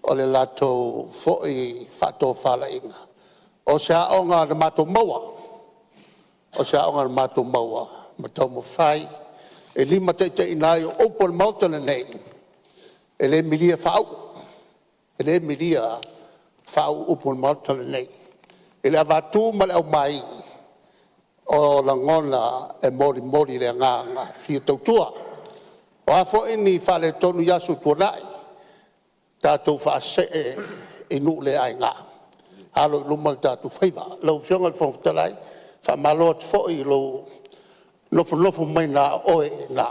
Speaker 3: o le latou foi faatofalaiga. O se aoga na matou maua, o se aoga na matou maua ma taumafai e limataitaiina ai. O upu o le Maota lenei, e le milia faauu, e le milia faauu upu o le Maota lenei i le avatu ma le aumai o lagona e molimoli i le agaga fia tautua. O a foi ni faaletonu i aso ua tuanai, tatou faasee i nuu le aina, alo i luma lo tatou faiva. Lau Afioga i le Fofoga Fetalai, faamalo atu foi i lou nofonofo mai na o oe i ina,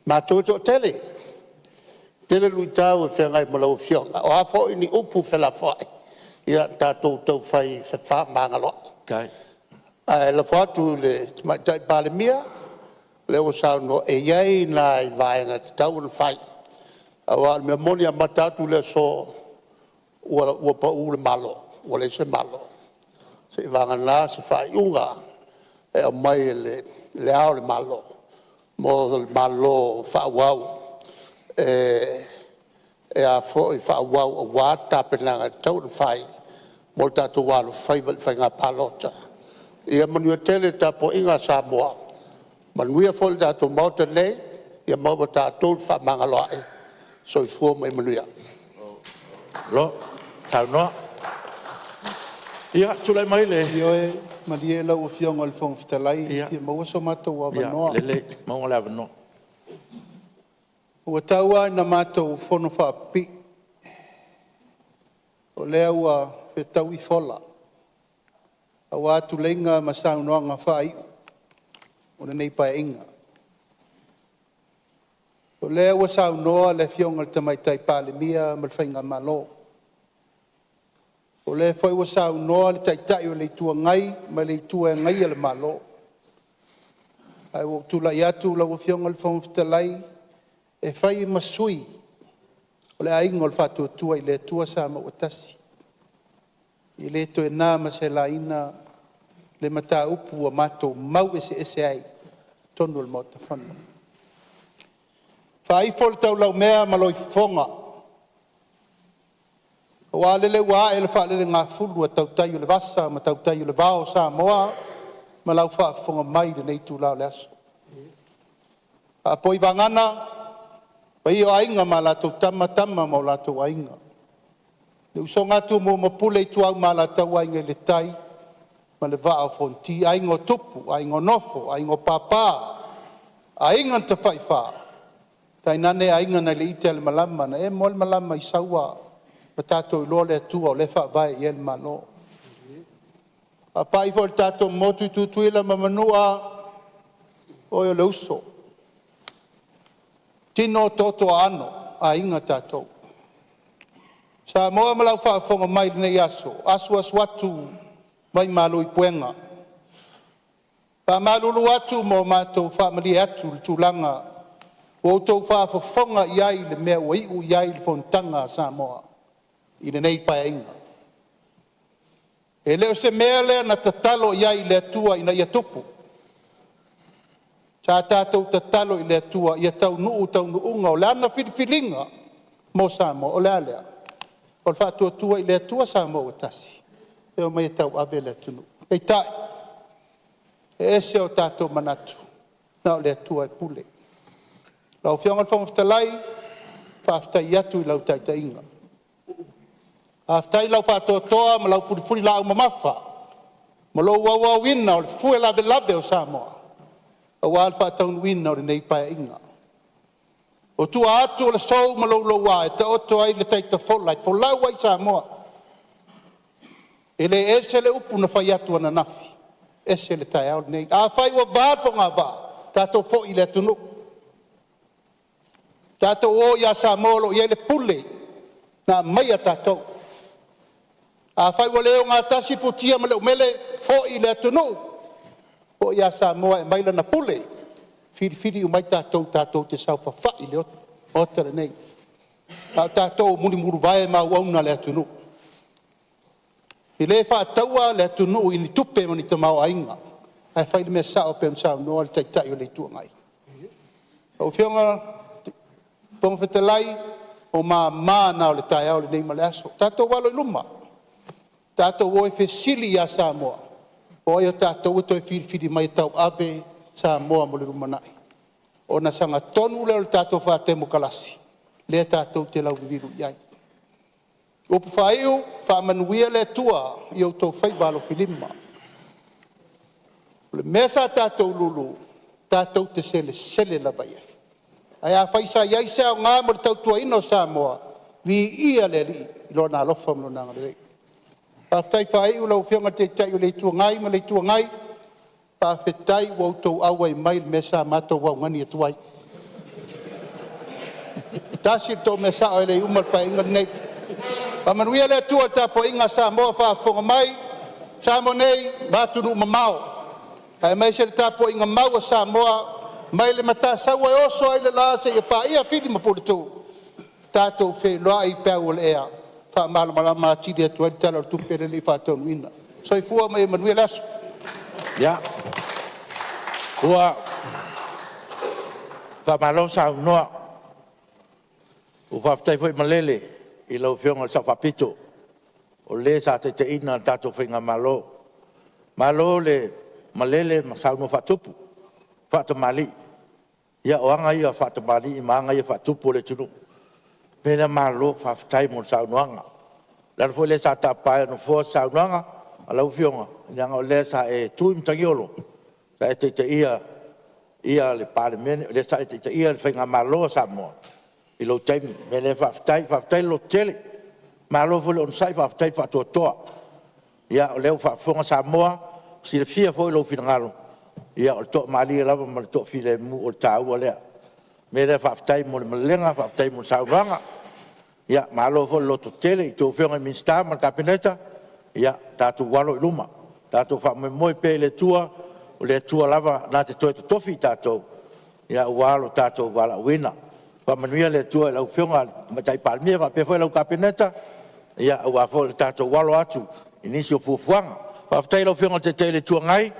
Speaker 3: matou e toatele, e tele luitau e feagai ma lau Afioga. O a foi ni upu felafoai, ia tatou taufai fefaamagaloai. Ae lafo atu i le Tamaitai Palemia, o lea ua saunoa e i ai nai vaega e tatau ona fai, aua o le mea moni e amata atu le aso ua pau le Malo, ua leai se Malo, seiavagana se faaiuga e aumai e Le Ao o le Malo mo le Malo faaauau e faaauau aua tapenaga e tatau ona fai mo le tatou alofaiva i le faiga palota. Ia manuia tele le tapuaiga a Samoa, manuia foi le tatou Maota nei, ia maua e tatou le fefaamagaloai. Soifua ma ia manuia.
Speaker 2: Malo saunoa. Ia, tulai mai le…
Speaker 10: Ioe malie lau Afioga i le Fofoga Fetalai, e fia maua so matou avanoa.
Speaker 2: Ia lelei, maua le avanoa.
Speaker 10: Ua tau lava ina matou fono faapipii, o lea ua fetaui fola aua tuleiga ma saunoaga faaiu o lenei Paeaiga. O lea ua saunoa le Afioga i le Tamaitai Palemia ma le Faigamalo, o lea foi ua saunoa le Taitai o le Itu Agai ma le Itu e Agaia le Malo. Ae ua ou tulai atu lau Afioga i le Fofoga Fetalai e fai ma sui o le Aiga o le Faatuatua i le Atua Samoa ua Tasi, e le toe na ma se laina le mataupu ua matou mau eseese ai i totonu o le Maota Fono. Faaifo le taulaumea ma loifofoga, aua lele ua ae le faalelegafulu a tautai o le vasa ma tautai o le vao o Samoa ma lau faafofoga mai i lenei itula o le aso. Faapoi vagana paia o Aiga ma latou Tama, Tama ma o latou Aiga, le usoga a Tumua ma Pule, Ituau ma Alataua, Aiga i le Tai ma le Vaa o Fonoti, Aiga o Tupu, Aiga o Nofo, Aiga o Papa, Aiga na Tafaifa, tainane Aiga nai le ite a le malama, na emo a le malama i Saua ma tatou iloa le Atua o lea e faavae i ai le Malo. Faapai foi i le tatou motu i Tutuila ma Manua, o oe o le uso, tino toto aano, o aiga tatou. Samoa ma lau faafofoga mai i lenei aso, asuasu atu vaimalu i puega. E faamalulu atu ma matou faamalie atu i le tulaga ua outou faafofoga i ai i le mea ua iu i ai le fonotaga a Samoa i lenei Paeaiga. E le o se mea lea na tatalo i ai i le Atua ina ia tupu. Sa tatou tatalo i le Atua ia taunuu taunuuga o Lana filifiliga mo Samoa. O le a lea? O le Faatuatua i le Atua Samoa ua Tasi e omai e tauave le atunuu. Peitai, e ese o tatou manatu, na o le Atua e pule. Lau Afioga i le Fofoga Fetalai, faafetai atu i lau taitaiga, faafetai i lau faatoatoa ma lau fulifulilaau mamafa ma lou auauina o le fue lavelave o Samoa aua le faataunuuina o lenei Paeaiga. O tua atu o le sou ma le louloua e taoto ai le tai tafola e folau ai Samoa, e le ese le upu na fai atu ananafi, ese le taeao lenei. Afai ua va le fogavaa, tatou foi i le atunuu, tatou o ia Samoa o lo o i ai le pule na aumaia tatou. Afai ua le ogatasi futia ma le umele, foi i le atunuu, foi ia Samoa e aumai lana pule, filifili uma ai tatou tatou te saofafai i le Maota lenei, a o tatou o mulimuluvae ma auauna a le atunuu. E le faataua le atunuu i ni tupe ma ni tamaoaiga, ae fai le mea sao pei ona saunoa le Taitai o le Itu Agai. Lau Afioga i le Fofoga Fetalai, o mama na o le taeao lenei ma le aso. Tatou alo i luma, tatou o e fesili ia Samoa, o ai o tatou e toe filifili mai e tauave Samoa mo le lumanai, ona sagatonu lea o le tatou faatemokarasi lea tatou te lauliliu i ai. O upu faaiu, faamanuia le Atua i outou faiva alofilima. O le mea sa tatou lulu, tatou te selesele lava i ai. Ae afai sa i ai se aoga mo le tautuaina o Samoa, viia le Alii i Lona alofa ma Lona agalelei. Faafetai faaiu lau Afioga i le Taitai o le Itu Agai ma le Itu Agai, faafetai ua outou auai mai i le mea sa matou augani atu ai. E tasi le tou mea sao e le i uma le Paeaiga lenei. Faamanuia le Atua i le tapuaiga a Samoa o faafofoga mai, Samoa nei ma atunuu mamao, aemaise le tapuaiga mau a Samoa mai le Matasaua e oso ai le la seia paia Fili ma Puletuu, tatou feiloai i peau o le ea e faamalamalama atili atu ai le Tala o le Tupe lea e le i faataunuuina. Soifua ma ia manuia le aso.
Speaker 2: Ua faamalo saunoa, ua faafetai foi malele i lau Afioga i le Sao Faapito, o le sa taitaiina le tatou Faigamalo. Malo le malele ma saunoa faatupu, faatamalii. Ia o aga ia faatamalii ma aga ia faatupu o le atunuu. O le mea lea, malo faafetai mo le saunoaga. O le ala foi lea sa tapa ai e le Nofoa se saunoaga a lau Afioga, leaga o lea sa e tu i matagiolo, sa e taitaia le Palemene, o lea sa e taitaia le Faigamalo a Samoa i lou taimi. O le mea lea faafetai, faafetai le lototele, malo foi le onosai faafetai le faatoatoa. Ia o lea ua faafofoga Samoa, ua silafia foi lou finagalo, ia o le toamalie lava ma le toafilemu o le taua lea. O le mea lea faafetai mo le malelega faafetai mo le saunoaga. Ia malo foi le lototele i a outou Afioga i Minisita ma le Kapeneta, ia tatou alo i luma, tatou faamoemoe pea i le Atua, o le Atua lava na te toe totofi i tatou aua lo tatou valaauina. Faamanuia le Atua i lau Afioga i le Tamaitai Palemia faapea foi lau Kapeneta aua foi le tatou alo atu i nisi o fuafuaga. Faafetai i lau Afioga i le Taitai o le Itu Agai,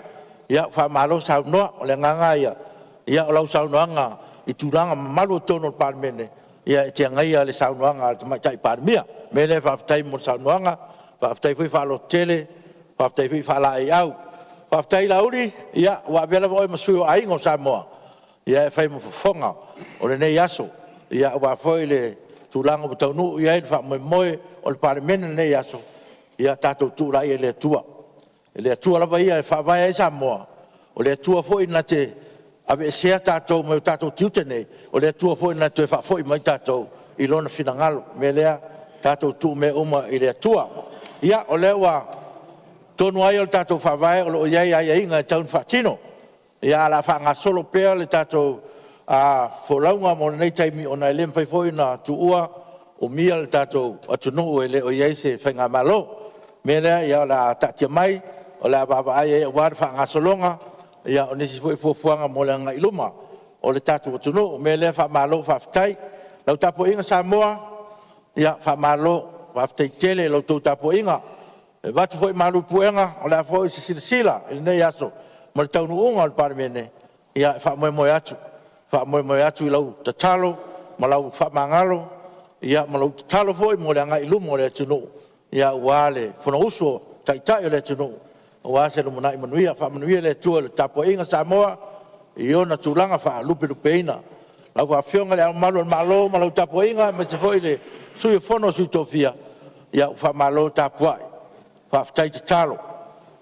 Speaker 2: faamalo saunoa. O le agaga lava ia o lau saunoaga i tulaga mamalu i totonu o le Palemene, e te agaia le saunoaga a le Tamaitai Palemia. O le mea lea faafetai mo le saunoaga, faafetai foi faalototele, faafetai foi faalaeiau. Faafetai Laauli, ua avea lava oe ma sui o Aiga o Samoa e fai ma fofoga o lenei aso aua foi le tulaga ua taunuu i ai le faamoemoe o le Palemene i lenei aso. Ia tatou tuu laia i le Atua, o le Atua lava ia e faavae ai Samoa, o le Atua foi na te aveesea tatou mai o tatou tiute nei, o le Atua foi na te toe faafoi mai tatou i Lona finagalo. O le mea lea, tatou tuu mea uma i le Atua. Ia, o tonu lava ia o le tatou Faavae o lo o i ai aiaiga e tatau ona faatino, ae o le a faagasolo pea le tatou folauga mo lenei taimi, ona e le mafai foi ona tuua, umia le tatou atunuu e le o i ai se faigamalo. O le mea lea o le a taatia mai o le a vaavaai i ai aua le faagasologa o nisi foi fuafuaga mo le agai i luma o le tatou atunuu. O le mea lea, faamalo faafetai. Lau tapuaiga Samoa, faamalo, faafetai tele i la outou tapuaiga. E avatu foi malu i puega, o le a foi se silasila i lenei aso ma le taunuuga o le Palemene, ia e faamoemoe atu, faamoemoe atu i lau tatalo ma lau faamagalo, ma lou tatalo foi mo le agai i luma o le atunuu, aua le Fonousu a Taitai o le atunuu aua se lumanai manuia. Faamanuia le Atua i le tapuaiga a Samoa i ona tulaga faalupelupeina. Lau Afioga i Le Ao Mamalu o le Malo ma lau Tapuaiga, aemaise foi le Sui o le Fono a Sui Tofia, ua faamalo tapuai, faafetai tatalo.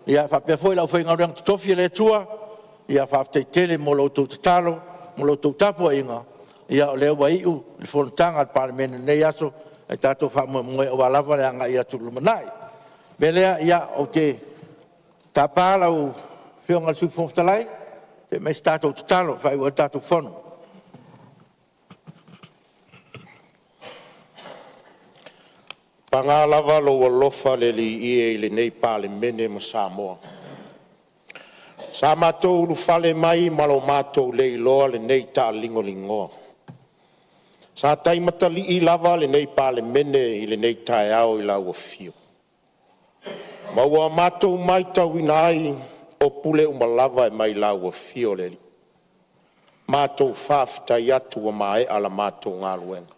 Speaker 2: Ia faapea foi le aufaigaluega totofi a le Atua, faafetai tele mo la outou tatalo ma la outou tapuaiga, o lea ua iu le fonotaga a le Palemene i lenei aso, ae tatou faamoemoe aua lava le agai atu i le lumanai. O le mea lea, ou te tapa lau Afioga i le Sui Fofoga Fetalai se i aumai se tatou tatalo e faaiu ai le tatou Fono.
Speaker 5: Paga lava lou alofa le Alii e i lenei Palemene ma Samoa. Sa matou ulufale mai ma lo matou le iloa lenei taaligoligoa. Sa tai matalii lava lenei Palemene i lenei taeao i lau afio, ma ua matou matauina ai o pule uma lava e mai lau afio le Alii. Matou faafetai atu ua maea la matou galuega.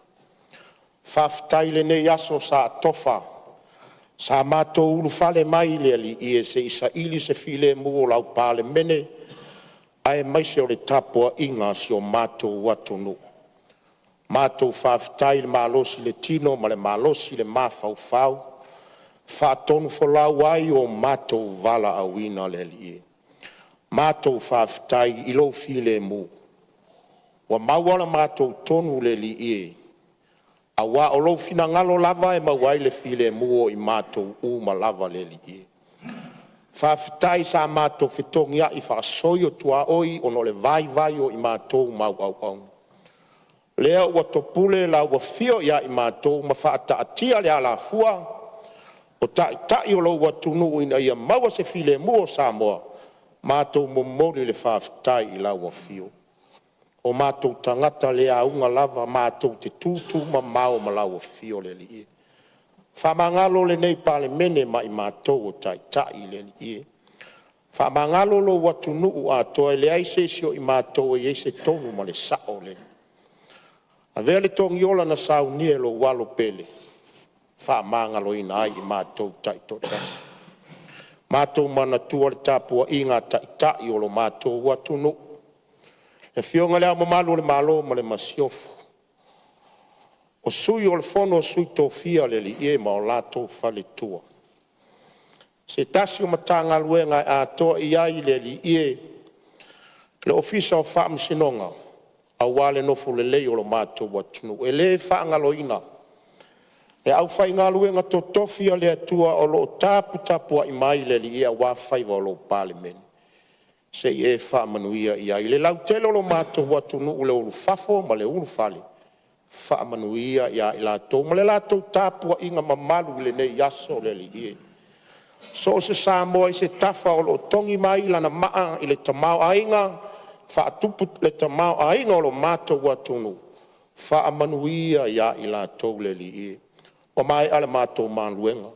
Speaker 5: Faafetai i lenei aso sa tofa, sa matou ulufale mai le Alii e se i saili se filemu o lau Palemene aemaise o le tapuaiga a si o matou atunuu. Matou faafetai i le malosi i le tino ma le malosi i le mafaufau, faatonufolau ai o matou valaauina le Alii. Matou faafetai i lou filemu ua maua la matou tonu le Alii e, aua o lou finagalo lava e maua ai le filemu o i matou uma lava le Alii e. Faafetai sa matou fetogiai faasoi o tuaoi ona o le vaivai o i matou ma au auauna, lea ua topule lau afio ia i matou ma faataatia le alafua o Taitai o lou atunuu ina ia maua se filemu o Samoa. Matou momoli le faafetai i lau afio. O matou tagata le auga lava matou te tutumamao ma lau afio le Alii e. Faamagalo lenei Palemene ma i matou o Taitai le Alii e. Faamagalo lou atunuu atoa, e leai se isi o i matou e i ai se tonu ma le sao le Alii. Avea le togiola na saunia e lou Alo pele, faamagaloina ai i matou taitoatasi. Matou manatua le tapuaiga a Taitai o lo matou atunuu, le Afioga i Le Ao Mamalu o le Malo ma le Masiofo, o Sui o le Fono a Sui Tofia le Alii e ma o latou faletua, se tasi o Matagaluega e atoa i ai le Alii e, le Ofisa o Faamasinoga aua le nofo lelei o lo matou atunuu. E le faagaloina le aufaigaluega totofi a le Atua o lo o taputapuai mai le Alii e aua faiva o lau Palemene, se i e faamanuia i ai i le lautele o lo matou atunuu, le ulufafo ma le ulufale, faamanuia ia i latou ma le latou tapuaiga mamalu i lenei aso le Alii e. So o se Samoa i se tafa o lo o togi mai lana maa i le tamaoaiga faatupu le tamaoaiga o lo matou atunuu, faamanuia ia i latou le Alii e. Ua maea le matou galuega,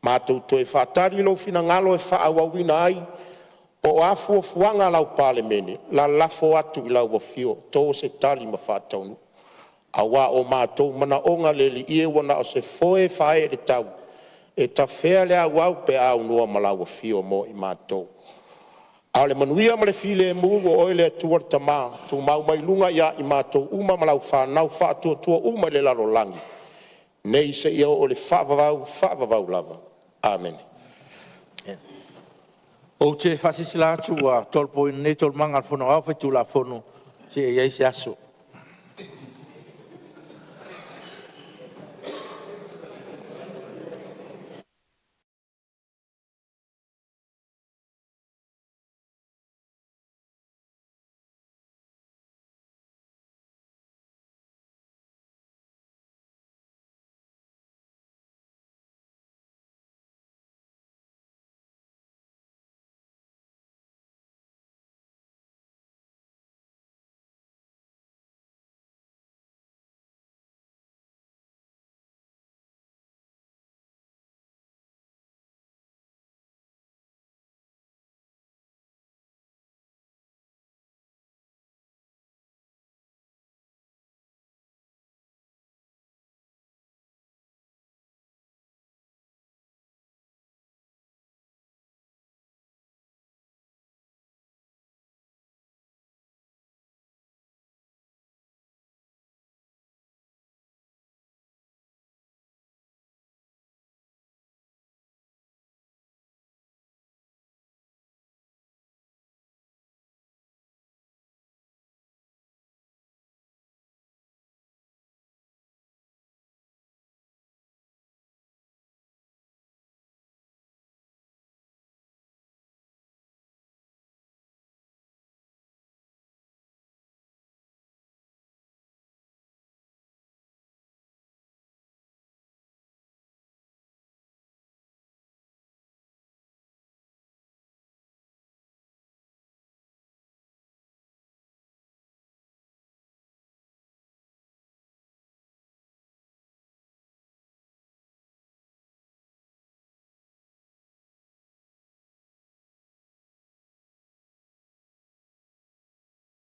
Speaker 5: matou toe faatali lou finagalo e faaauauina ai po o a fuafuaga a lau Palemene, lalafo atu i lau Afio to se tali ma faataunuu, aua o matou manaoga le Alii e, ua na o se foe e faaee i le tau e tafea le auau pe a aunoa ma lau afio mo i matou. A o le manuia ma le filemu ua oe le Atua le Tama, tumau mai luga ia i matou uma ma lau fanau faatuatua uma i le lalolagi, nei seia oo i le faavavau, faavavau lava. Amene.
Speaker 2: Ou te faasilasila atu ua tolopoina nei Taualumaga a le Fono Aoao Faitulafono seia i ai se aso.